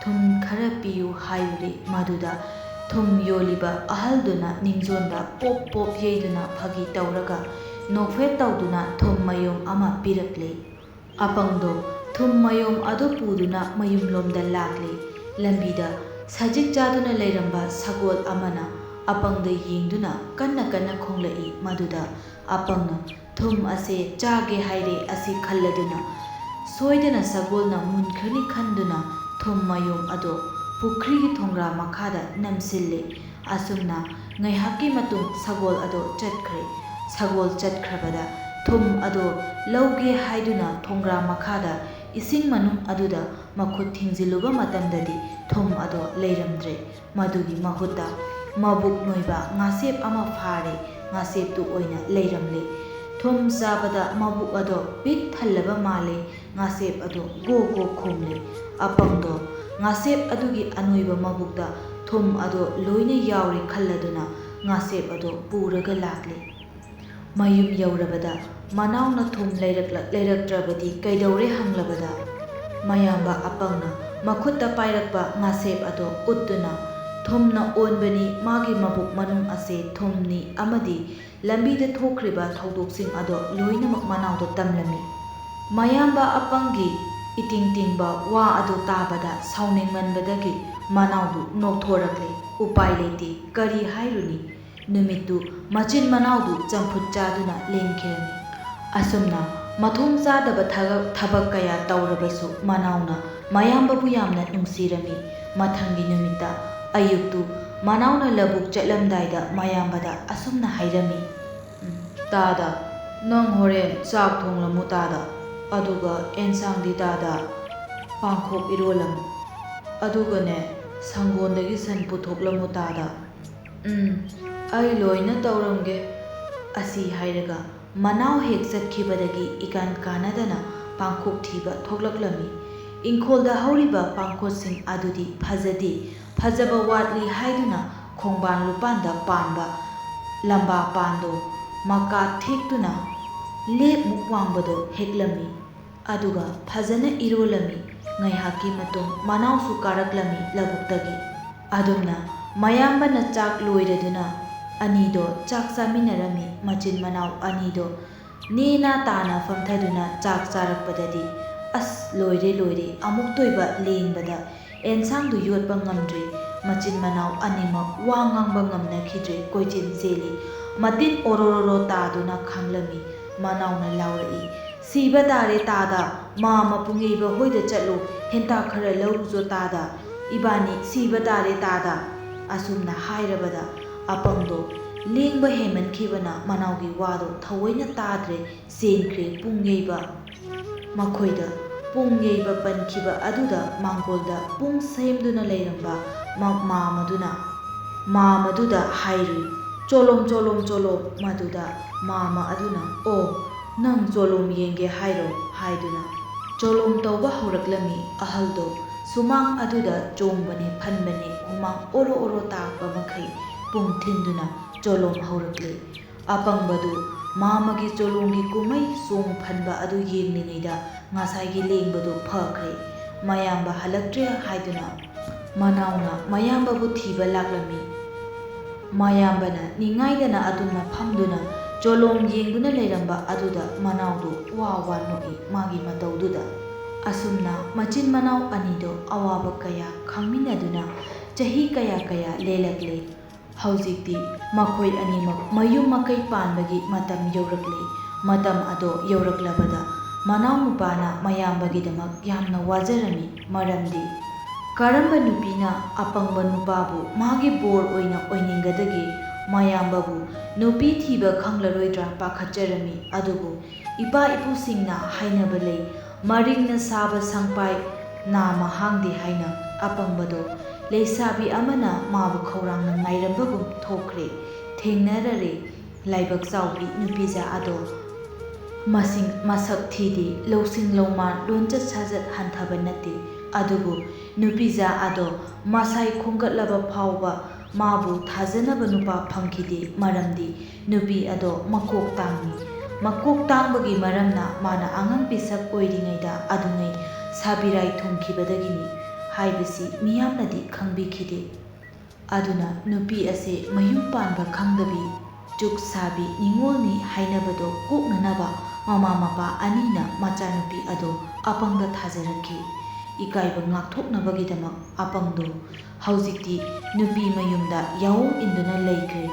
"ꯊꯨꯝ ꯈꯔ ꯄꯤꯌꯨ" ꯍꯥꯏꯔꯨꯔꯦ꯫ ꯃꯗꯨꯗ ꯊꯨꯝ ꯌꯣꯜꯂꯤꯕ ꯑꯍꯜꯗꯨꯅ ꯅꯤꯡꯖꯣꯟꯗ ꯄꯣꯞ ꯄꯣꯞ ꯌꯩꯗꯨꯅ ꯐꯥꯒꯤ ꯇꯧꯔꯒ ꯅꯣꯛꯐꯦꯠ ꯇꯧꯗꯨꯅ ꯊꯨꯝ ꯃꯌꯣꯝ ꯑꯃ ꯄꯤꯔꯛꯂꯦ꯫ ꯑꯄꯪꯗꯣ ꯊꯨꯝ ꯃꯌꯣꯝ ꯑꯗꯨ ꯄꯨꯗꯨꯅ ꯃꯌꯨꯝꯂꯣꯝꯗ ꯂꯥꯛꯂꯤ꯫ ꯂꯝꯕꯤꯗ ꯁꯖꯤꯛ ꯆꯥꯗꯨꯅ ꯂꯩꯔꯝꯕ ꯁꯒꯣꯜ ꯑꯃꯅ ꯑꯄꯪꯗ ꯌꯦꯡꯗꯨꯅ ꯀꯟꯅ ꯀꯟꯅ ꯈꯣꯡꯂꯛꯏ꯫ ꯃꯗꯨꯗ ꯑꯄꯪꯅ ꯊꯨꯝ ꯑꯁꯦ ꯆꯥꯒꯦ ꯍꯥꯏꯔꯦ ꯑꯁꯤ ꯈꯜꯂꯗꯨꯅ ꯁꯣꯏꯗꯅ ꯁꯒꯣꯜꯅ ꯃꯨꯟꯈ꯭ꯔꯅꯤ ꯈꯟꯗꯨꯅ ꯊꯨꯝ ꯃꯌꯣꯝ ꯑꯗꯣ ꯄꯨꯈ꯭ꯔꯤꯒꯤ ꯊꯣꯡꯒ꯭ꯔꯥ ꯃꯈꯥꯗ ꯅꯝꯁꯤꯜꯂꯦ꯫ ꯑꯁꯨꯝꯅ ꯉꯥꯏꯍꯥꯛꯀꯤ ꯃꯇꯨꯡ ꯁꯒꯣꯜ ꯑꯗꯣ ꯆꯠꯈ꯭ꯔꯦ꯫ ꯁꯒꯣꯜ ꯆꯠꯈ꯭ꯔꯕꯗ ꯊꯨꯝ ꯑꯗꯣ ꯂꯧꯒꯦ ꯍꯥꯏꯗꯨꯅ ꯊꯣꯡꯒ꯭ꯔꯥ ꯃꯈꯥꯗ ꯏꯁꯤꯡ ꯃꯅꯨꯡ ꯑꯗꯨꯗ ꯃꯈꯨꯠ ꯊꯤꯡꯖꯤꯜꯂꯨꯕ ꯃꯇꯝꯗꯗꯤ ꯊꯨꯝ ꯑꯗꯣ ꯂꯩꯔꯝꯗ꯭ꯔꯦ꯫ ꯃꯗꯨꯒꯤ ꯃꯍꯨꯠꯇ ꯃꯕꯨꯛ ꯅꯣꯏꯕ ꯉꯥꯁꯦꯞ ꯑꯃ ꯐꯥꯔꯦ꯫ ꯉꯥꯁꯦꯞꯇꯨ ꯑꯣꯏꯅ ꯂꯩꯔꯝꯂꯦ꯫ ꯊꯨꯝ ꯆꯥꯕꯗ ꯃꯕꯨꯛ ꯑꯗꯣ ꯄꯤꯛ ꯊꯜꯂꯕ ꯃꯥꯜꯂꯦ꯫ ꯉꯥꯁꯦꯞ ꯑꯗꯣ ꯒꯣ ꯒꯣ ꯈꯣꯡꯂꯦ꯫ ꯑꯄꯪꯗꯣ ꯉꯥꯁꯦꯞ ꯑꯗꯨꯒꯤ ꯑꯅꯣꯏꯕ ꯃꯕꯨꯛꯇ ꯊꯨꯝ ꯑꯗꯣ ꯂꯣꯏꯅ ꯌꯥꯎꯔꯦ ꯈꯜꯂꯗꯨꯅ ꯉꯥꯁꯦꯞ ꯑꯗꯣ ꯄꯨꯔꯒ ꯂꯥꯛꯂꯦ꯫ ꯃꯌꯨꯝ ꯌꯧꯔꯕꯗ ꯃꯅꯥꯎꯅ ꯊꯨꯝ ꯂꯩꯔꯛꯂ-, ꯂꯩꯔꯛꯇ꯭ꯔꯕꯗꯤ ꯀꯩꯗꯧꯔꯦ ꯍꯪꯂꯕꯗ, ꯃꯌꯥꯝꯕ ꯑꯄꯪꯅ ꯃꯈꯨꯠꯇ ꯄꯥꯏꯔꯛꯄ ꯉꯥꯁꯦꯞ ꯑꯗꯣ ꯎꯠꯇꯨꯅ, "ꯊꯨꯝꯅ ꯑꯣꯟꯕꯅꯤ, ꯃꯥꯒꯤ ꯃꯕꯨꯛ ꯃꯅꯨꯡ ꯑꯁꯦ ꯊꯨꯝꯅꯤ ꯑꯃꯗꯤ ꯂꯝꯕꯤꯗ ꯊꯣꯛꯈ꯭ꯔꯤꯕ ꯊꯧꯗꯣꯛꯁꯤꯡ ꯑꯗꯣ ꯂꯣꯏꯅꯃꯛ ꯃꯅꯥꯎꯗ ꯇꯝꯂꯝꯃꯤ꯫" ꯃꯌꯥꯝꯕ ꯑꯄꯪꯒꯤ ꯏꯇꯤꯡ ꯇꯤꯡꯕ ꯋꯥ ꯑꯗꯨ ꯇꯥꯕꯗ ꯁꯥꯎꯅꯤꯡꯃꯟꯕꯗꯒꯤ ꯃꯅꯥꯎꯗꯨ ꯅꯣꯛꯊꯣꯔꯛꯂꯦ꯫ ꯎꯄꯥꯏ ꯂꯩꯇꯦ, ꯀꯔꯤ ꯍꯥꯏꯔꯨꯅꯤ? ꯅꯨꯃꯤꯠꯇꯨ ꯃꯆꯤꯟ ꯃꯅꯥꯎꯗꯨ ꯆꯝꯐꯨꯠ ꯆꯥꯗꯨꯅ ꯂꯦꯟꯈꯤꯔꯝꯃꯤ꯫ ꯑꯁꯨꯝꯅ ꯃꯊꯣꯡ ꯆꯥꯗꯕ ꯊꯕꯛ, ꯊꯕꯛ ꯀꯌꯥ ꯇꯧꯔꯕꯁꯨ ꯃꯅꯥꯎꯅ ꯃꯌꯥꯝꯕꯕꯨ ꯌꯥꯝꯅ ꯅꯨꯡꯁꯤꯔꯝꯃꯤ꯫ ꯃꯊꯪꯒꯤ ꯅꯨꯃꯤꯠꯇ ꯑꯌꯨꯛꯇꯨ ꯃꯅꯥꯎꯅ ꯂꯧꯕꯨꯛ ꯆꯠꯂꯝꯗꯥꯏꯗ ꯃꯌꯥꯝꯕꯗ ꯑꯁꯨꯝꯅ ꯍꯥꯏꯔꯝꯃꯤ, "ꯎꯝ, ꯇꯥꯗ, ꯅꯪ ꯍꯣꯔꯦꯟ ꯆꯥꯛ ꯊꯣꯡꯂꯝꯃꯨ ꯇꯥꯗ, ꯑꯗꯨꯒ ꯑꯦꯟꯁꯥꯡꯗꯤ ꯇꯥꯗ ꯄꯥꯡꯈꯣꯛ ꯏꯔꯣꯜꯂꯝꯃꯨ, ꯑꯗꯨꯒꯅꯦ ꯁꯪꯒꯣꯟꯗꯒꯤ ꯁꯟ ꯄꯨꯊꯣꯛꯂꯝꯃꯨ ꯇꯥꯗ꯫" "ꯎꯝ, ꯑꯩ ꯂꯣꯏꯅ ꯇꯧꯔꯝꯒꯦ꯫" ꯑꯁꯤ ꯍꯥꯏꯔꯒ ꯃꯅꯥꯎ ꯍꯦꯛ ꯆꯠꯈꯤꯕꯗꯒꯤ ꯏꯀꯥꯟ ꯀꯥꯟꯅꯗꯅ ꯄꯥꯡꯈꯣꯛ ꯊꯤꯕ ꯊꯣꯛꯂꯛꯂꯝꯃꯤ꯫ ꯏꯪꯈꯣꯜꯗ ꯍꯧꯔꯤꯕ ꯄꯥꯡꯈꯣꯠꯁꯤꯡ ꯑꯗꯨꯗꯤ ꯐꯖꯗꯦ, ꯐꯖꯕ ꯋꯥꯠꯂꯤ ꯍꯥꯏꯗꯨꯅ ꯈꯣꯡꯕꯥꯟ ꯂꯨꯄꯥꯟꯗ ꯄꯥꯟꯕ ꯂꯝꯕꯥ ꯄꯥꯟꯗꯣ ꯃꯀꯥ ꯊꯦꯛꯇꯨꯅ ꯂꯦꯞꯃꯨꯛ ꯋꯥꯡꯕꯗꯣ ꯍꯦꯛꯂꯝꯃꯤ꯫ ꯑꯗꯨꯒ ꯐꯖꯅ ꯏꯔꯣꯜꯂꯝꯃꯤ꯫ ꯉꯥꯏꯍꯥꯛꯀꯤ ꯃꯇꯨꯡ ꯃꯅꯥꯎꯁꯨ ꯀꯥꯔꯛꯂꯝꯃꯤ ꯂꯧꯕꯨꯛꯇꯒꯤ꯫ ꯑꯗꯨꯝꯅ ꯃꯌꯥꯝꯕꯅ ꯆꯥꯛ ꯂꯣꯏꯔꯗꯨꯅ ꯑꯅꯤꯗꯣ ꯆꯥꯛ ꯆꯥꯃꯤꯟꯅꯔꯝꯃꯤ꯫ ꯃꯆꯤꯟ ꯃꯅꯥꯎ ꯑꯅꯤꯗꯣ ꯅꯦꯅꯥ ꯇꯥꯅ ꯐꯝꯊꯗꯨꯅ ꯆꯥꯛ ꯆꯥꯔꯛꯄꯗꯗꯤ ꯑꯁ, ꯂꯣꯏꯔꯦ, ꯂꯣꯏꯔꯦ, ꯑꯃꯨꯛꯇꯣꯏꯕ ꯂꯦꯡꯕꯗ ꯑꯦꯟꯁꯥꯡꯗꯨ ꯌꯣꯠꯄ ꯉꯝꯗ꯭ꯔꯦ꯫ ꯃꯆꯤꯟ ꯃꯅꯥꯎ ꯑꯅꯤꯃꯛ ꯋꯥ ꯉꯥꯡꯕ ꯉꯝꯅꯈꯤꯗ꯭ꯔꯦ, ꯀꯣꯏꯆꯦꯟ ꯆꯦꯜꯂꯤ꯫ ꯃꯇꯤꯟ ꯑꯣꯔꯣꯔꯣ ꯇꯥꯗꯨꯅ ꯈꯥꯡꯂꯝꯃꯤ꯫ ꯃꯅꯥꯎꯅ ꯂꯥꯎꯔꯛꯏ, "ꯁꯤꯕ ꯇꯥꯔꯦ ꯇꯥꯗ, ꯃꯥꯝꯃ ꯄꯨꯡꯌꯩꯕ ꯍꯣꯏꯗ ꯆꯠꯂꯨ, ꯍꯦꯟꯇꯥꯛ ꯈꯔ ꯂꯧꯔꯨꯆꯣ ꯇꯥꯗ, ꯏꯕꯥꯅꯤ ꯁꯤꯕ ꯇꯥꯔꯦ ꯇꯥꯗ"꯫ ꯑꯁꯨꯝꯅ ꯍꯥꯏꯔꯕꯗ ꯑꯄꯪꯗꯣ ꯂꯦꯡꯕ ꯍꯦꯟꯃꯟꯈꯤꯕꯅ ꯃꯅꯥꯎꯒꯤ ꯋꯥꯗꯣ ꯊꯑꯣꯏꯅ ꯇꯥꯗ꯭ꯔꯦ, ꯆꯦꯟꯈ꯭ꯔꯦ ꯄꯨꯡꯌꯩꯕ꯫ ꯃꯈꯣꯏꯗ ꯄꯨꯡ ꯌꯩꯕ ꯄꯟꯈꯤꯕ ꯑꯗꯨꯗ ꯃꯥꯡꯒꯣꯜꯗ ꯄꯨꯡ ꯁꯦꯝꯗꯨꯅ ꯂꯩꯔꯝꯕ ꯃ-, ꯃꯥꯝꯃꯗꯨꯅ, ꯃꯥꯝꯃꯗꯨꯗ ꯍꯥꯏꯔꯨꯏ, "ꯆꯣꯂꯣꯝ, ꯆꯣꯂꯣꯝ, ꯆꯣꯂꯣꯝ"꯫ ꯃꯗꯨꯗ ꯃꯥꯝꯃ ꯑꯗꯨꯅ, "ꯑꯣ, ꯅꯪ ꯆꯣꯂꯣꯝ ꯌꯦꯡꯒꯦ ꯍꯥꯏꯔꯣ?" ꯍꯥꯏꯗꯨꯅ ꯆꯣꯂꯣꯝ ꯇꯧꯕ ꯍꯧꯔꯛꯂꯝꯃꯤ꯫ ꯑꯍꯜꯗꯣ ꯁꯨꯃꯥꯡ ꯑꯗꯨꯗ ꯆꯣꯡꯕꯅꯦ ꯐꯟꯕꯅꯦ ꯍꯨꯃꯥꯡ ꯑꯣꯔꯣ ꯑꯣꯔꯣ ꯇꯥꯔꯛꯄ ꯃꯈꯩ ꯄꯨꯡ ꯊꯤꯟꯗꯨꯅ ꯆꯣꯂꯣꯝ ꯍꯧꯔꯛꯂꯦ꯫ ꯑꯄꯪꯕꯗꯨ ꯃꯥꯝꯃꯒꯤ ꯆꯣꯂꯣꯝꯒꯤ ꯀꯨꯝꯍꯩ ꯆꯣꯡ ꯐꯟꯕ ꯑꯗꯨ ꯌꯦꯡꯂꯤꯉꯩꯗ ꯉꯁꯥꯏꯒꯤ ꯂꯦꯡꯕꯗꯨ ꯐꯈ꯭ꯔꯦ꯫ ꯃꯌꯥꯝꯕ ꯍꯜꯂꯛꯇ꯭ꯔꯦ ꯍꯥꯏꯗꯨꯅ ꯃꯅꯥꯎꯅ ꯃꯌꯥꯝꯕꯕꯨ ꯊꯤꯕ ꯂꯥꯛꯂꯝꯃꯤ꯫ ꯃꯌꯥꯝꯕꯅ ꯅꯤꯡꯉꯥꯏꯗꯅ ꯑꯗꯨꯝꯅ ꯐꯝꯗꯨꯅ ꯆꯣꯂꯣꯝ ꯌꯦꯡꯗꯨꯅ ꯂꯩꯔꯝꯕ ꯑꯗꯨꯗ ꯃꯅꯥꯎꯗꯨ ꯋꯥ ꯋꯥ ꯅꯣꯛꯏ ꯃꯥꯒꯤ ꯃꯇꯧꯗꯨꯗ꯫ ꯑꯁꯨꯝꯅ ꯃꯆꯤꯟ ꯃꯅꯥꯎ ꯑꯅꯤꯗꯣ ꯑꯋꯥꯕ ꯀꯌꯥ ꯈꯪꯃꯤꯟꯅꯗꯨꯅ ꯆꯍꯤ ꯀꯌꯥ ꯀꯌꯥ ꯂꯦꯜꯂꯛꯂꯦ꯫ ꯍꯧꯖꯤꯛꯇꯤ ꯃꯈꯣꯏ ꯑꯅꯤꯃꯛ ꯃꯌꯨꯝ ꯃꯀꯩ ꯄꯥꯟꯕꯒꯤ ꯃꯇꯝ ꯌꯧꯔꯛꯂꯦ꯫ ꯃꯇꯝ ꯑꯗꯣ ꯌꯧꯔꯛꯂꯕꯗ ꯃꯅꯥꯎꯅꯨꯄꯥꯅ ꯃꯌꯥꯝꯕꯒꯤꯗꯃꯛ ꯌꯥꯝꯅ ꯋꯥꯖꯔꯝꯃꯤ꯫ ꯃꯔꯝꯗꯤ ꯀꯔꯝꯕ ꯅꯨꯄꯤꯅ ꯑꯄꯪꯕ ꯅꯨꯄꯥꯕꯨ ꯃꯥꯒꯤ ꯕꯣꯔ ꯑꯣꯏꯅ ꯑꯣꯏꯅꯤꯡꯒꯗꯒꯦ? ꯃꯌꯥꯝꯕꯕꯨ ꯅꯨꯄꯤ ꯊꯤꯕ ꯈꯪꯂꯔꯣꯏꯗ꯭ꯔꯥ ꯄꯥꯈꯠꯆꯔꯝꯃꯤ꯫ ꯑꯗꯨꯕꯨ ꯏꯄꯥ ꯏꯄꯨꯁꯤꯡꯅ ꯍꯥꯏꯅꯕ ꯂꯩ, "ꯃꯔꯤꯡꯅ ꯁꯥꯕ ꯁꯪꯄꯥꯏ ꯅꯥꯃ ꯍꯥꯡꯗꯦ" ꯍꯥꯏꯅ꯫ ꯑꯄꯪꯕꯗꯣ ꯂꯩꯁꯥꯕꯤ ꯑꯃꯅ ꯃꯥꯕꯨ ꯈꯧꯔꯥꯡꯅ ꯉꯥꯏꯔꯝꯕꯒꯨꯝ ꯊꯣꯛꯈ꯭ꯔꯦ꯫ ꯊꯦꯡꯅꯔꯔꯦ꯫ ꯂꯥꯏꯕꯛ ꯆꯥꯎꯕꯤ ꯅꯨꯄꯤꯖꯥ ꯑꯗꯣ ꯃꯁꯤꯡ ꯃꯁꯛ ꯊꯤꯗꯦ, ꯂꯧꯁꯤꯡ ꯂꯧꯃꯥꯟ, ꯂꯣꯟꯆꯠ ꯁꯥꯖꯠ ꯍꯟꯊꯕ ꯅꯠꯇꯦ꯫ ꯑꯗꯨꯕꯨ ꯅꯨꯄꯤꯖꯥ ꯑꯗꯣ ꯃꯁꯥꯏ ꯈꯣꯝꯒꯠꯂꯕ ꯐꯥꯎꯕ ꯃꯥꯕꯨ ꯊꯥꯖꯅꯕ ꯅꯨꯄꯥ ꯐꯪꯈꯤꯗꯦ꯫ ꯃꯔꯝꯗꯤ ꯅꯨꯄꯤ ꯑꯗꯣ ꯃꯀꯣꯛ ꯇꯥꯡꯏ꯫ ꯃꯀꯣꯛ ꯇꯥꯡꯕꯒꯤ ꯃꯔꯝꯅ ꯃꯥꯅ ꯑꯉꯥꯡ ꯄꯤꯁꯛ ꯑꯣꯏꯔꯤꯉꯩꯗ ꯑꯗꯨꯉꯩ ꯁꯥꯕꯤꯔꯥꯏ ꯊꯨꯡꯈꯤꯕꯗꯒꯤꯅꯤ ꯍꯥꯏꯕꯁꯤ ꯃꯤꯌꯥꯝꯅꯗꯤ ꯈꯪꯕꯤꯈꯤꯗꯦ꯫ ꯑꯗꯨꯅ ꯅꯨꯄꯤ ꯑꯁꯦ ꯃꯌꯨꯝ ꯄꯥꯟꯕ ꯈꯪꯗꯕꯤ, ꯆꯨꯛ ꯁꯥꯕꯤ ꯅꯤꯉꯣꯜꯅꯤ ꯍꯥꯏꯅꯕꯗꯣ ꯀꯣꯛꯅꯅꯕ ꯃꯃꯥ ꯃꯄꯥ ꯑꯅꯤꯅ ꯃꯆꯥꯅꯨꯄꯤ ꯑꯗꯨ ꯑꯄꯪꯗ ꯊꯥꯖꯔꯛꯈꯤ꯫ ꯏꯀꯥꯏꯕ ꯉꯥꯛꯊꯣꯛꯅꯕꯒꯤꯗꯃꯛ ꯑꯄꯪꯗꯨ ꯍꯧꯖꯤꯛꯇꯤ ꯅꯨꯄꯤ ꯃꯌꯨꯝꯗ ꯌꯥꯑꯣꯡ ꯏꯟꯗꯨꯅ ꯂꯩꯈ꯭ꯔꯦ꯫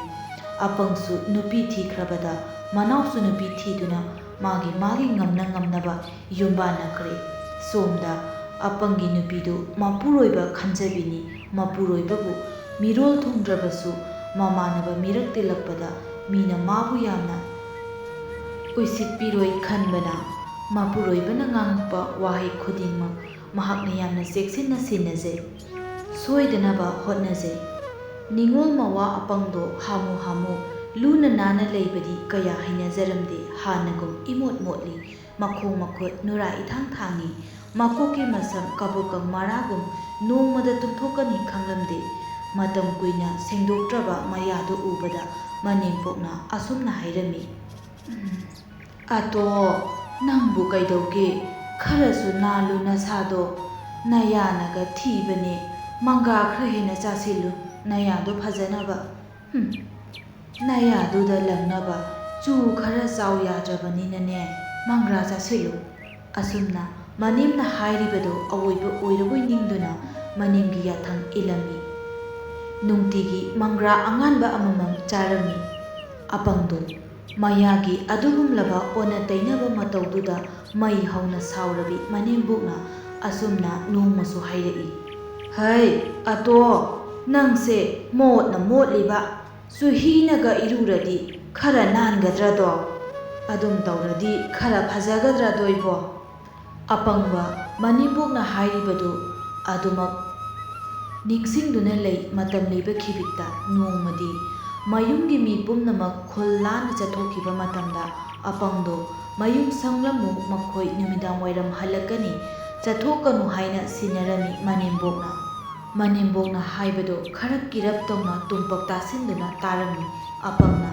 ꯑꯄꯪꯁꯨ ꯅꯨꯄꯤ ꯊꯤꯈ꯭ꯔꯕꯗ ꯃꯅꯥꯎꯁꯨ ꯅꯨꯄꯤ ꯊꯤꯗꯨꯅ ꯃꯥꯒꯤ ꯃꯥꯒꯤ ꯉꯝꯅ ꯉꯝꯅꯕ ꯌꯨꯝꯕꯥꯟꯅꯈ꯭ꯔꯦ꯫ ꯁꯣꯝꯗ ꯑꯄꯪꯒꯤ ꯅꯨꯄꯤꯗꯨ ꯃꯄꯨꯔꯣꯏꯕ ꯈꯟꯖꯕꯤꯅꯤ꯫ ꯃꯄꯨꯔꯣꯏꯕꯕꯨ ꯃꯤꯔꯣꯜ ꯊꯨꯡꯗ꯭ꯔꯕꯁꯨ ꯃꯃꯥꯟꯅꯕ ꯃꯤꯔꯛ ꯇꯤꯜꯂꯛꯄꯗ ꯃꯤꯅ ꯃꯥꯕꯨ ꯌꯥꯝꯅ ꯎꯏꯁꯤꯠꯄꯤꯔꯣꯏ ꯈꯟꯕꯅ ꯃꯄꯨꯔꯣꯏꯕꯅ ꯉꯥꯡꯂꯛꯄ ꯋꯥꯍꯩ ꯈꯨꯗꯤꯡꯃꯛ ꯃꯍꯥꯛꯅ ꯌꯥꯝꯅ ꯆꯦꯛꯁꯤꯟꯅ ꯁꯤꯟꯅꯖꯩ꯫ ꯁꯣꯏꯗꯅꯕ ꯍꯣꯠꯅꯖꯩ꯫ ꯅꯤꯉꯣꯜ ꯃꯋꯥ ꯑꯄꯪꯗꯣ ꯍꯥꯃꯨ ꯍꯥꯃꯨ ꯂꯨꯅ ꯅꯥꯟꯅ ꯂꯩꯕꯗꯤ ꯀꯌꯥ ꯍꯩꯅꯖꯔꯝꯗꯦ꯫ ꯍꯥꯟꯅꯒꯨꯝ ꯏꯃꯣꯠ ꯃꯣꯠꯂꯤ꯫ ꯃꯈꯣꯡ ꯃꯈꯨꯠ ꯅꯨꯔꯥ ꯏꯊꯥꯡ ꯊꯥꯡꯉꯤ꯫ ꯃꯀꯣꯛꯀꯤ ꯃꯁꯝ ꯀꯕꯣꯀꯪ ꯃꯔꯥꯒꯨꯝ ꯅꯣꯡꯃꯗ ꯇꯨꯝꯊꯣꯛꯀꯅꯤ ꯈꯪꯂꯝꯗꯦ꯫ ꯃꯇꯝ ꯀꯨꯏꯅ ꯁꯦꯡꯗꯣꯛꯇ꯭ꯔꯕ ꯃꯌꯥꯗꯨ ꯎꯕꯗ ꯃꯅꯦꯝꯄꯣꯛꯅ ꯑꯁꯨꯝꯅ ꯍꯥꯏꯔꯝꯃꯤ, "ꯎꯝ, ꯑꯇꯣ, ꯅꯪꯕꯨ ꯀꯩꯗꯧꯒꯦ? ꯈꯔꯁꯨ ꯅꯥꯜꯂꯨ ꯅꯁꯥꯗꯣ꯫ ꯅꯌꯥꯅꯒ ꯊꯤꯕꯅꯦ꯫ ꯃꯪꯒ꯭ꯔꯥ ꯈꯔ ꯍꯦꯟꯅ ꯆꯥꯁꯤꯜꯂꯨ, ꯅꯌꯥꯗꯣ ꯐꯖꯅꯕ꯫ ꯍꯨꯝ, ꯅꯌꯥꯗꯨꯗ ꯂꯪꯅꯕ ꯆꯨ ꯈꯔ ꯆꯥꯎ ꯌꯥꯗ꯭ꯔꯕꯅꯤꯅꯅꯦ, ꯃꯪꯒ꯭ꯔꯥ ꯆꯥꯁꯤꯜꯂꯨ"꯫ ꯑꯁꯨꯝꯅ ꯃꯅꯦꯝꯅ ꯍꯥꯏꯔꯤꯕꯗꯣ ꯑꯋꯣꯏꯕ ꯑꯣꯏꯔꯕꯣꯏ ꯅꯤꯡꯗꯨꯅ ꯃꯅꯦꯝꯒꯤ ꯌꯥꯊꯪ ꯏꯜꯂꯝꯃꯤ꯫ ꯅꯨꯡꯇꯤꯒꯤ ꯃꯪꯒ꯭ꯔꯥ ꯑꯉꯥꯟꯕ ꯑꯃꯃꯝ ꯆꯥꯔꯝꯃꯤ꯫ ꯑꯄꯪꯗꯣ ꯃꯌꯥꯒꯤ ꯑꯗꯨꯒꯨꯝꯂꯕ ꯑꯣꯟꯅ ꯇꯩꯅꯕ ꯃꯇꯧꯗꯨꯗ ꯃꯩ ꯍꯧꯅ ꯁꯥꯎꯔꯕꯤ ꯃꯅꯦꯝꯕꯣꯛꯅ ꯑꯁꯨꯝꯅ ꯅꯣꯡꯃꯁꯨ ꯍꯥꯏꯔꯛꯏ, "ꯍꯩ, ꯑꯇꯣ, ꯅꯪꯁꯦ ꯃꯣꯠꯅ ꯃꯣꯠꯂꯤꯕ, ꯆꯨꯍꯤꯅꯒ ꯏꯔꯨꯔꯗꯤ ꯈꯔ ꯅꯥꯟꯒꯗ꯭ꯔꯗꯣ? ꯑꯗꯨꯝ ꯇꯧꯔꯗꯤ ꯈꯔ ꯐꯖꯒꯗ꯭ꯔꯗꯣꯏꯕꯣ?" ꯑꯄꯪꯕ ꯃꯅꯦꯝꯕꯣꯛꯅ ꯍꯥꯏꯔꯤꯕꯗꯨ ꯑꯗꯨꯃꯛ ꯅꯤꯡꯁꯤꯡꯗꯨꯅ ꯂꯩ꯫ ꯃꯇꯝ ꯂꯩꯕ ꯈꯤꯕꯤꯛꯇ ꯅꯣꯡꯃꯗꯤ ꯃꯌꯨꯝꯒꯤ ꯃꯤ ꯄꯨꯝꯅꯃꯛ ꯈꯨꯜ ꯂꯥꯟꯅ ꯆꯠꯊꯣꯛꯈꯤꯕ ꯃꯇꯝꯗ ꯑꯄꯪꯗꯣ ꯃꯌꯨꯝ ꯁꯪꯂꯝꯃꯨ, ꯃꯈꯣꯏ ꯅꯨꯃꯤꯗꯥꯡ ꯋꯥꯏꯔꯝ ꯍꯜꯂꯛꯀꯅꯤ, ꯆꯠꯊꯣꯛꯀꯅꯨ ꯍꯥꯏꯅ ꯁꯤꯟꯅꯔꯝꯃꯤ ꯃꯅꯦꯝꯕꯣꯛꯅ꯫ ꯃꯅꯦꯝꯕꯣꯛꯅ ꯍꯥꯏꯕꯗꯨ ꯈꯔ ꯀꯤꯔꯞ ꯇꯧꯅ ꯇꯨꯝꯄꯛ ꯇꯥꯁꯤꯟꯗꯨꯅ ꯇꯥꯔꯝꯃꯤ꯫ ꯑꯄꯪꯅ,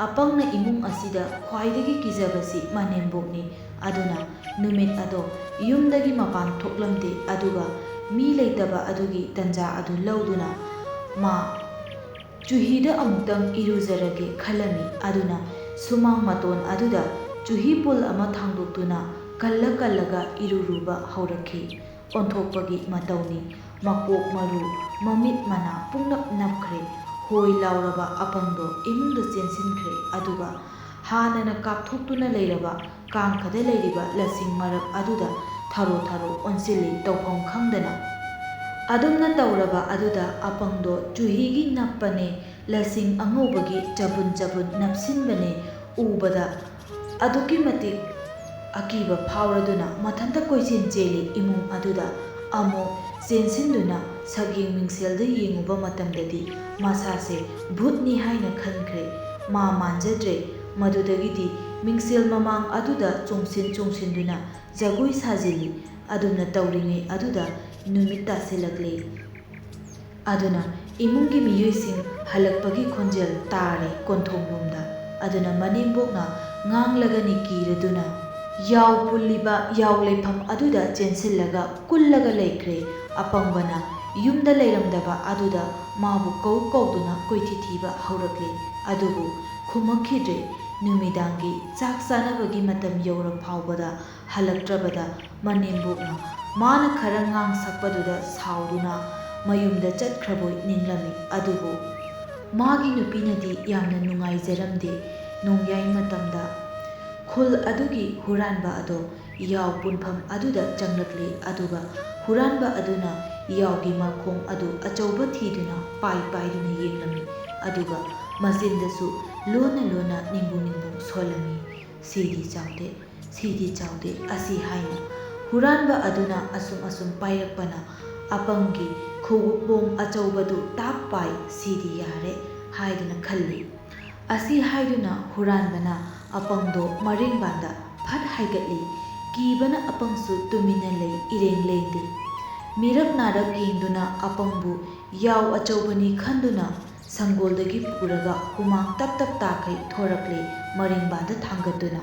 ꯑꯄꯪꯅ ꯏꯃꯨꯡ ꯑꯁꯤꯗ ꯈ꯭ꯋꯥꯏꯗꯒꯤ ꯀꯤꯖꯕꯁꯤ ꯃꯅꯦꯝꯕꯣꯛꯅꯤ꯫ ꯑꯗꯨꯅ ꯅꯨꯃꯤꯠ ꯑꯗꯣ ꯌꯨꯝꯗꯒꯤ ꯃꯄꯥꯟ ꯊꯣꯛꯂꯝꯗꯦ꯫ ꯑꯗꯨꯒ ꯃꯤ ꯂꯩꯇꯕ ꯑꯗꯨꯒꯤ ꯇꯟꯖꯥ ꯑꯗꯨ ꯂꯧꯗꯨꯅ ꯃꯥ ꯆꯨꯍꯤꯗ ꯑꯃꯨꯛꯇꯪ ꯏꯔꯨꯖꯔꯒꯦ ꯈꯜꯂꯝꯃꯤ꯫ ꯑꯗꯨꯅ ꯁꯨꯃꯥꯡ ꯃꯇꯣꯟ ꯑꯗꯨꯗ ꯆꯨꯍꯤ ꯄꯨꯜ ꯑꯃ ꯊꯥꯡꯗꯣꯛꯇꯨꯅ ꯀꯜꯂ ꯀꯜꯂꯒ ꯏꯔꯨꯔꯨꯕ ꯍꯧꯔꯛꯈꯤ꯫ ꯑꯣꯟꯊꯣꯛꯄꯒꯤ ꯃꯇꯧꯅꯤ꯫ ꯃꯀꯣꯛ ꯃꯔꯨ, ꯃꯃꯤꯠ ꯃꯅꯥ ꯄꯨꯡꯅꯞ ꯅꯞꯈ꯭ꯔꯦ꯫ ꯍꯣꯏ ꯂꯥꯎꯔꯕ ꯑꯄꯪꯗꯣ ꯏꯃꯨꯡꯗ ꯆꯦꯟꯁꯤꯟꯈ꯭ꯔꯦ꯫ ꯑꯗꯨꯒ ꯍꯥꯟꯅꯅ ꯀꯥꯞꯊꯣꯛꯇꯨꯅ ꯂꯩꯔꯕ ꯀꯥꯡꯈꯗ ꯂꯩꯔꯤꯕ ꯂꯁꯤꯡ ꯃꯔꯛ ꯑꯗꯨꯗ ꯊꯔꯣ ꯊꯔꯣ ꯑꯣꯟꯁꯤꯜꯂꯤ꯫ ꯇꯧꯐꯝ ꯈꯪꯗꯅ ꯑꯗꯨꯝꯅ ꯇꯧꯔꯕ ꯑꯗꯨꯗ ꯑꯄꯪꯗꯣ ꯆꯨꯍꯤꯒꯤ ꯅꯞꯄꯅꯦ, ꯂꯁꯤꯡ ꯑꯉꯧꯕꯒꯤ ꯆꯕꯨꯟ ꯆꯕꯨꯟ ꯅꯞꯁꯤꯟꯕꯅꯦ꯫ ꯎꯕꯗ ꯑꯗꯨꯛꯀꯤ ꯃꯇꯤꯛ ꯑꯀꯤꯕ ꯐꯥꯎꯔꯗꯨꯅ ꯃꯊꯟꯇ ꯀꯣꯏꯆꯦꯟ ꯆꯦꯜꯂꯤ꯫ ꯏꯃꯨꯡ ꯑꯗꯨꯗ ꯑꯃꯨꯛ ꯆꯦꯟꯁꯤꯟꯗꯨꯅ ꯁꯛꯌꯦꯡ ꯃꯤꯡꯁꯦꯜꯗ ꯌꯦꯡꯉꯨꯕ ꯃꯇꯝꯗꯗꯤ ꯃꯁꯥꯁꯦ ꯚꯨꯠꯅꯤ ꯍꯥꯏꯅ ꯈꯟꯈ꯭ꯔꯦ꯫ ꯃꯥ ꯃꯥꯟꯖꯗ꯭ꯔꯦ꯫ ꯃꯗꯨꯗꯒꯤꯗꯤ ꯃꯤꯡꯁꯦꯜ ꯃꯃꯥꯡ ꯑꯗꯨꯗ ꯆꯣꯡꯁꯤꯟ ꯆꯣꯡꯁꯤꯟꯗꯨꯅ ꯖꯒꯣꯏ ꯁꯥꯖꯤꯜꯂꯤ꯫ ꯑꯗꯨꯝꯅ ꯇꯧꯔꯤꯉꯩ ꯑꯗꯨꯗ ꯅꯨꯃꯤꯠ ꯇꯥꯁꯤꯜꯂꯛꯂꯦ꯫ ꯑꯗꯨꯅ ꯏꯃꯨꯡꯒꯤ ꯃꯤꯑꯣꯏꯁꯤꯡ ꯍꯜꯂꯛꯄꯒꯤ ꯈꯣꯟꯖꯦꯜ ꯇꯥꯔꯦ ꯀꯣꯟꯊꯣꯡꯂꯣꯝꯗ꯫ ꯑꯗꯨꯅ ꯃꯅꯦꯝꯕꯣꯛꯅ ꯉꯥꯡꯂꯒꯅꯤ ꯀꯤꯔꯗꯨꯅ ꯌꯥꯎ ꯄꯨꯜꯂꯤꯕ ꯌꯥꯎ ꯂꯩꯐꯝ ꯑꯗꯨꯗ ꯆꯦꯟꯁꯤꯜꯂꯒ ꯀꯨꯜꯂꯒ ꯂꯩꯈ꯭ꯔꯦ꯫ ꯑꯄꯪꯕꯅ ꯌꯨꯝꯗ ꯂꯩꯔꯝꯗꯕ ꯑꯗꯨꯗ ꯃꯥꯕꯨ ꯀꯧ ꯀꯧꯗꯨꯅ ꯀꯣꯏꯊꯤ ꯊꯤꯕ ꯍꯧꯔꯛꯂꯦ꯫ ꯑꯗꯨꯕꯨ ꯈꯨꯝꯃꯛꯈꯤꯗ꯭ꯔꯦ꯫ ꯅꯨꯃꯤꯗꯥꯡꯒꯤ ꯆꯥꯛ ꯆꯥꯅꯕꯒꯤ ꯃꯇꯝ ꯌꯧꯔ ꯐꯥꯎꯕꯗ ꯍꯜꯂꯛꯇ꯭ꯔꯕꯗ ꯃꯅꯦꯝꯕꯣꯛꯅ ꯃꯥꯅ ꯈꯔ ꯉꯥꯡ ꯁꯛꯄꯗꯨꯗ ꯁꯥꯎꯗꯨꯅ ꯃꯌꯨꯝꯗ ꯆꯠꯈ꯭ꯔꯕꯣꯏ ꯅꯤꯡꯂꯝꯃꯤ꯫ ꯑꯗꯨꯕꯨ ꯃꯥꯒꯤ ꯅꯨꯄꯤꯅꯗꯤ ꯌꯥꯝꯅ ꯅꯨꯡꯉꯥꯏꯖꯔꯝꯗꯦ꯫ ꯅꯣꯡꯌꯥꯏ ꯃꯇꯝꯗ ꯈꯨꯜ ꯑꯗꯨꯒꯤ ꯍꯨꯔꯥꯟꯕ ꯑꯗꯣ ꯌꯥꯎ ꯄꯨꯟꯐꯝ ꯑꯗꯨꯗ ꯆꯪꯂꯛꯂꯤ꯫ ꯑꯗꯨꯒ ꯍꯨꯔꯥꯟꯕ ꯑꯗꯨꯅ ꯌꯥꯎꯒꯤ ꯃꯈꯣꯡ ꯑꯗꯨ ꯑꯆꯧꯕ ꯊꯤꯗꯨꯅ ꯄꯥꯏ ꯄꯥꯏꯗꯨꯅ ꯌꯦꯡꯂꯝꯃꯤ꯫ ꯑꯗꯨꯒ ꯃꯆꯤꯟꯗꯁꯨ ꯂꯣꯟꯅ ꯂꯣꯟꯅ ꯅꯤꯡꯕꯨ ꯅꯤꯡꯕꯨ ꯁꯣꯜꯂꯝꯃꯤ꯫ "ꯁꯤꯗꯤ ꯆꯥꯎꯗꯦ, ꯁꯤꯗꯤ ꯆꯥꯎꯗꯦ" ꯑꯁꯤ ꯍꯥꯏꯅ꯫ ꯍꯨꯔꯥꯟꯕ ꯑꯗꯨꯅ ꯑꯁꯨꯝ ꯑꯁꯨꯝ ꯄꯥꯏꯔꯛꯄꯅ ꯑꯄꯪꯒꯤ ꯈꯨꯎꯞꯕꯣꯝ ꯑꯆꯧꯕꯗꯨ ꯇꯥꯞ ꯄꯥꯏ꯫ "ꯁꯤꯗꯤ ꯌꯥꯔꯦ" ꯍꯥꯏꯗꯨꯅ ꯈꯜꯂꯤ꯫ ꯑꯁꯤ ꯍꯥꯏꯗꯨꯅ ꯍꯨꯔꯥꯟꯕꯅ ꯑꯄꯪꯗꯣ ꯃꯔꯦꯡꯕꯥꯟꯗ ꯐꯠ ꯍꯥꯏꯒꯠꯂꯤ꯫ ꯀꯤꯕꯅ ꯑꯄꯪꯁꯨ ꯇꯨꯃꯤꯟꯅ ꯂꯩ, ꯏꯔꯦꯡ ꯂꯦꯡꯗꯦ꯫ ꯃꯤꯔꯛ ꯅꯥꯔꯛ ꯌꯦꯡꯗꯨꯅ ꯑꯄꯪꯕꯨ ꯌꯥꯎ ꯑꯆꯧꯕꯅꯤ ꯈꯟꯗꯨꯅ ꯁꯪꯒꯣꯜꯗꯒꯤ ꯄꯨꯔꯒ ꯍꯨꯃꯥꯡ ꯇꯞ ꯇꯞ ꯇꯥꯈꯩ ꯊꯣꯔꯛꯂꯦ ꯃꯔꯦꯡꯕꯥꯟꯗ ꯊꯥꯡꯒꯠꯇꯨꯅ꯫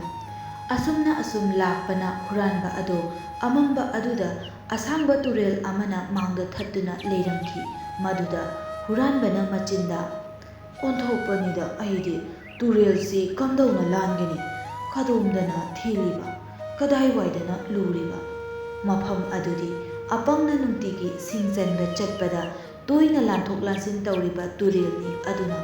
ꯑꯁꯨꯝꯅ ꯑꯁꯨꯝ ꯂꯥꯛꯄꯅ ꯍꯨꯔꯥꯟꯕ ꯑꯗꯣ ꯑꯃꯝꯕ ꯑꯗꯨꯗ ꯑꯁꯥꯡꯕ ꯇꯨꯔꯦꯜ ꯑꯃꯅ ꯃꯥꯡꯗ ꯊꯠꯇꯨꯅ ꯂꯩꯔꯝꯈꯤ꯫ ꯃꯗꯨꯗ ꯍꯨꯔꯥꯟꯕꯅ ꯃꯆꯤꯟꯗ, "ꯑꯣꯟꯊꯣꯛꯄꯅꯤꯗ, ꯑꯩꯗꯤ ꯇꯨꯔꯦꯜꯁꯤ ꯀꯝꯗꯧꯅ ꯂꯥꯟꯒꯅꯤ? ꯀꯗꯣꯝꯗꯅ ꯊꯦꯜꯂꯤꯕ? ꯀꯗꯥꯏꯋꯥꯏꯗꯅ ꯂꯨꯔꯤꯕ? ꯃꯐꯝ ꯑꯗꯨꯗꯤ ꯑꯄꯪꯅ ꯅꯨꯡꯇꯤꯒꯤ ꯁꯤꯡ ꯆꯟꯕ ꯆꯠꯄꯗ ꯇꯣꯏꯅ ꯂꯥꯟꯊꯣꯛ ꯂꯥꯟꯁꯤꯟ ꯇꯧꯔꯤꯕ ꯇꯨꯔꯦꯜꯅꯤ꯫ ꯑꯗꯨꯅ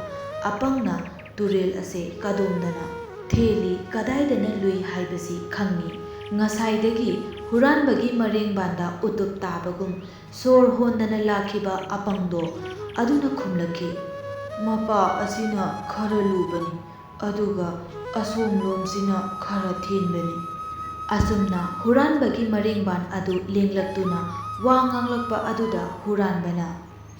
ꯑꯄꯪꯅ ꯇꯨꯔꯦꯜ ꯑꯁꯦ ꯀꯗꯣꯝꯗꯅ ꯊꯦꯜꯂꯤ, ꯀꯗꯥꯏꯗꯅ ꯂꯨꯏ ꯍꯥꯏꯕꯁꯤ ꯈꯪꯏ꯫ ꯉꯁꯥꯏꯗꯒꯤ ꯍꯨꯔꯥꯟꯕꯒꯤ ꯃꯔꯦꯡꯕꯥꯟꯗ ꯎꯇꯨꯞ ꯇꯥꯕꯒꯨꯝ ꯁꯣꯔ ꯍꯣꯟꯗꯅ ꯂꯥꯛꯈꯤꯕ ꯑꯄꯪꯗꯣ ꯑꯗꯨꯅ ꯈꯨꯝꯂꯛꯈꯤ, "ꯃꯄꯥ ꯑꯁꯤꯅ ꯈꯔ ꯂꯨꯕꯅꯤ, ꯑꯗꯨꯒ ꯑꯁꯣꯝꯂꯣꯝꯁꯤꯅ ꯈꯔ ꯊꯦꯟꯕꯅꯤ꯫" ꯑꯁꯨꯝꯅ ꯍꯨꯔꯥꯟꯕꯒꯤ ꯃꯔꯦꯡꯕꯥꯟ ꯑꯗꯨ ꯂꯦꯡꯂꯛꯇꯨꯅ ꯋꯥ ꯉꯥꯡꯂꯛꯄ ꯑꯗꯨꯗ ꯍꯨꯔꯥꯟꯕꯅ,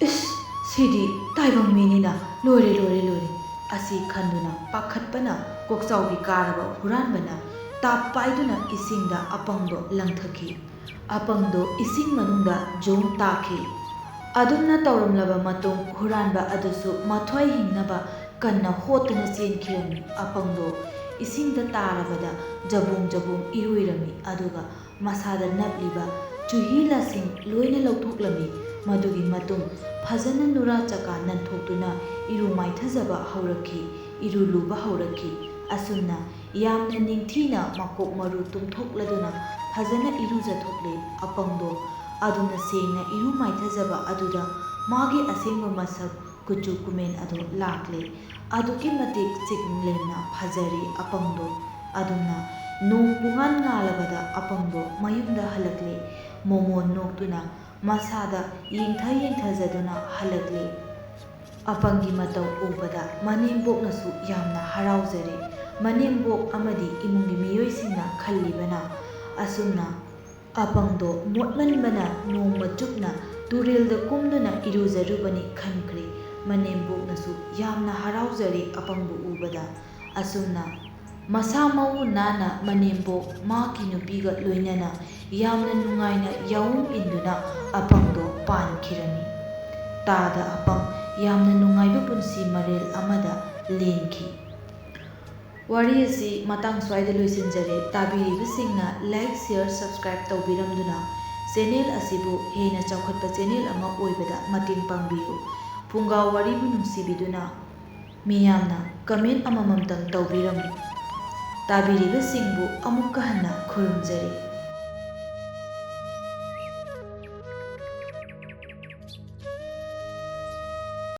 "ꯏꯁ, ꯁꯤꯗꯤ ꯇꯥꯏꯕꯪ ꯃꯤꯅꯤꯅ, ꯂꯣꯏꯔꯦ, ꯂꯣꯏꯔꯦ, ꯂꯣꯏꯔꯦ!" ꯑꯁꯤ ꯈꯟꯗꯨꯅ ꯄꯥꯈꯠꯄꯅ ꯀꯣꯛꯆꯥꯎꯕꯤ ꯀꯥꯔꯕ ꯍꯨꯔꯥꯟꯕꯅ ꯇꯥꯞ ꯄꯥꯏꯗꯨꯅ ꯏꯁꯤꯡꯗ ꯑꯄꯪꯗꯣ ꯂꯪꯊꯈꯤ꯫ ꯑꯄꯪꯗꯣ ꯏꯁꯤꯡ ꯃꯅꯨꯡꯗ ꯖꯣꯝ ꯇꯥꯈꯤ꯫ ꯑꯗꯨꯝꯅ ꯇꯧꯔꯝꯂꯕ ꯃꯇꯨꯡ ꯍꯨꯔꯥꯟꯕ ꯑꯗꯨꯁꯨ ꯃꯊ꯭ꯋꯥꯏ ꯍꯤꯡꯅꯕ ꯀꯟꯅ ꯍꯣꯠꯇꯨꯅ ꯆꯦꯟꯈꯤꯔꯝꯃꯤ꯫ ꯑꯄꯪꯗꯣ ꯏꯁꯤꯡꯗ ꯇꯥꯔꯕꯗ ꯖꯕꯣꯡ ꯖꯕꯣꯡ ꯏꯔꯣꯏꯔꯝꯃꯤ, ꯑꯗꯨꯒ ꯃꯁꯥꯗ ꯅꯞꯂꯤꯕ ꯆꯨꯍꯤ ꯂꯥꯁꯤꯡ ꯂꯣꯏꯅ ꯂꯧꯊꯣꯛꯂꯝꯃꯤ꯫ ꯃꯗꯨꯒꯤ ꯃꯇꯨꯡ ꯐꯖꯅ ꯅꯨꯔꯥ ꯆꯀꯥ ꯅꯟꯊꯣꯛꯇꯨꯅ ꯏꯔꯨ ꯃꯥꯏꯊꯖꯕ ꯍꯧꯔꯛꯈꯤ, ꯏꯔꯨ ꯂꯨꯕ ꯍꯧꯔꯛꯈꯤ꯫ ꯑꯁꯨꯝꯅ ꯌꯥꯝꯅ ꯅꯤꯡꯊꯤꯅ ꯃꯀꯣꯛ ꯃꯔꯨ ꯇꯨꯝꯊꯣꯛꯂꯗꯨꯅ ꯐꯖꯅ ꯏꯔꯨꯖꯊꯣꯛꯂꯦ꯫ ꯑꯄꯪꯗꯣ ꯑꯗꯨꯝꯅ ꯁꯦꯡꯅ ꯏꯔꯨ ꯃꯥꯏꯊꯖꯕ ꯑꯗꯨꯗ ꯃꯥꯒꯤ ꯑꯁꯦꯡꯕ ꯃꯁꯛ, ꯀꯨꯆꯨ ꯀꯨꯃꯦꯟ ꯑꯗꯨ ꯂꯥꯛꯂꯦ꯫ ꯑꯗꯨꯛꯀꯤ ꯃꯇꯤꯛ ꯆꯤꯛꯂꯦꯝꯅ ꯐꯖꯔꯦ ꯑꯄꯪꯗꯣ꯫ ꯑꯗꯨꯝꯅ ꯅꯣꯡ ꯄꯨꯡꯉꯥꯟ ꯉꯥꯜꯂꯕꯗ ꯑꯄꯪꯗꯣ ꯃꯌꯨꯝꯗ ꯍꯜꯂꯛꯂꯦ꯫ ꯃꯣꯃꯣꯟ ꯅꯣꯛꯇꯨꯅ ꯃꯁꯥꯗ ꯌꯦꯡꯊ ꯌꯦꯡꯊꯖꯗꯨꯅ ꯍꯜꯂꯛꯂꯦ꯫ ꯑꯄꯪꯒꯤ ꯃꯇꯧ ꯎꯕꯗ ꯃꯅꯦꯝꯕꯣꯛꯅꯁꯨ ꯌꯥꯝꯅ ꯍꯔꯥꯎꯖꯔꯦ꯫ ꯃꯅꯦꯝꯕꯣꯛ ꯑꯃꯗꯤ ꯏꯃꯨꯡꯒꯤ ꯃꯤꯑꯣꯏꯁꯤꯡꯅ ꯈꯜꯂꯤꯕꯅ, ꯑꯁꯨꯝꯅ ꯑꯄꯪꯗꯣ ꯃꯣꯠꯃꯟꯕꯅ ꯅꯣꯡꯃ ꯆꯨꯞꯅ ꯇꯨꯔꯦꯜꯗ ꯀꯨꯝꯗꯨꯅ ꯏꯔꯨꯖꯔꯨꯕꯅꯤ ꯈꯟꯈ꯭ꯔꯦ꯫ ꯃꯅꯦꯝꯕꯣꯛꯅꯁꯨ ꯌꯥꯝꯅ ꯍꯔꯥꯎꯖꯔꯦ ꯑꯄꯪꯕꯨ ꯎꯕꯗ꯫ ꯑꯁꯨꯝꯅ ꯃꯁꯥ ꯃꯎ ꯅꯥꯟꯅ ꯃꯅꯦꯝꯕꯣꯛ ꯃꯥꯒꯤ ꯅꯨꯄꯤꯒ ꯂꯣꯏꯅꯅ ꯌꯥꯝꯅ ꯅꯨꯡꯉꯥꯏꯅ ꯌꯥꯑꯣꯡ ꯏꯟꯗꯨꯅ ꯑꯄꯪꯗꯣ ꯄꯥꯟꯈꯤꯔꯝꯃꯤ꯫ ꯇꯥꯗ ꯑꯄꯪ ꯌꯥꯝꯅ ꯅꯨꯡꯉꯥꯏꯕ ꯄꯨꯟꯁꯤ ꯃꯔꯦꯜ ꯑꯃꯗ ꯂꯦꯟꯈꯤ꯫ ꯋꯥꯔꯤ ꯑꯁꯤ ꯃꯇꯥꯡ ꯁ꯭ꯋꯥꯏꯗ ꯂꯣꯏꯁꯤꯟꯖꯔꯦ꯫ ꯇꯥꯕꯤꯔꯤꯕꯁꯤꯡꯅ like, share, subscribe ꯇꯧꯕꯤꯔꯝꯗꯨꯅ channel ꯑꯁꯤꯕꯨ ꯍꯦꯟꯅ ꯆꯥꯎꯈꯠꯄ channel ꯑꯃ ꯑꯣꯏꯕꯗ ꯃꯇꯦꯡ ꯄꯥꯡꯕꯤꯌꯨ꯫ ꯐꯨꯡꯒꯥ ꯋꯥꯔꯤꯕꯨ ꯅꯨꯡꯁꯤꯕꯤꯗꯨꯅ ꯃꯤꯌꯥꯝꯅ comment ꯑꯃꯃꯝꯇꯪ ꯇꯧꯕꯤꯔꯝꯃꯨ꯫ ꯇꯥꯕꯤꯔꯤꯕꯁꯤꯡꯕꯨ ꯑꯃꯨꯛꯀ ꯍꯟꯅ ꯈꯨꯔꯨꯝꯖꯔꯤ꯫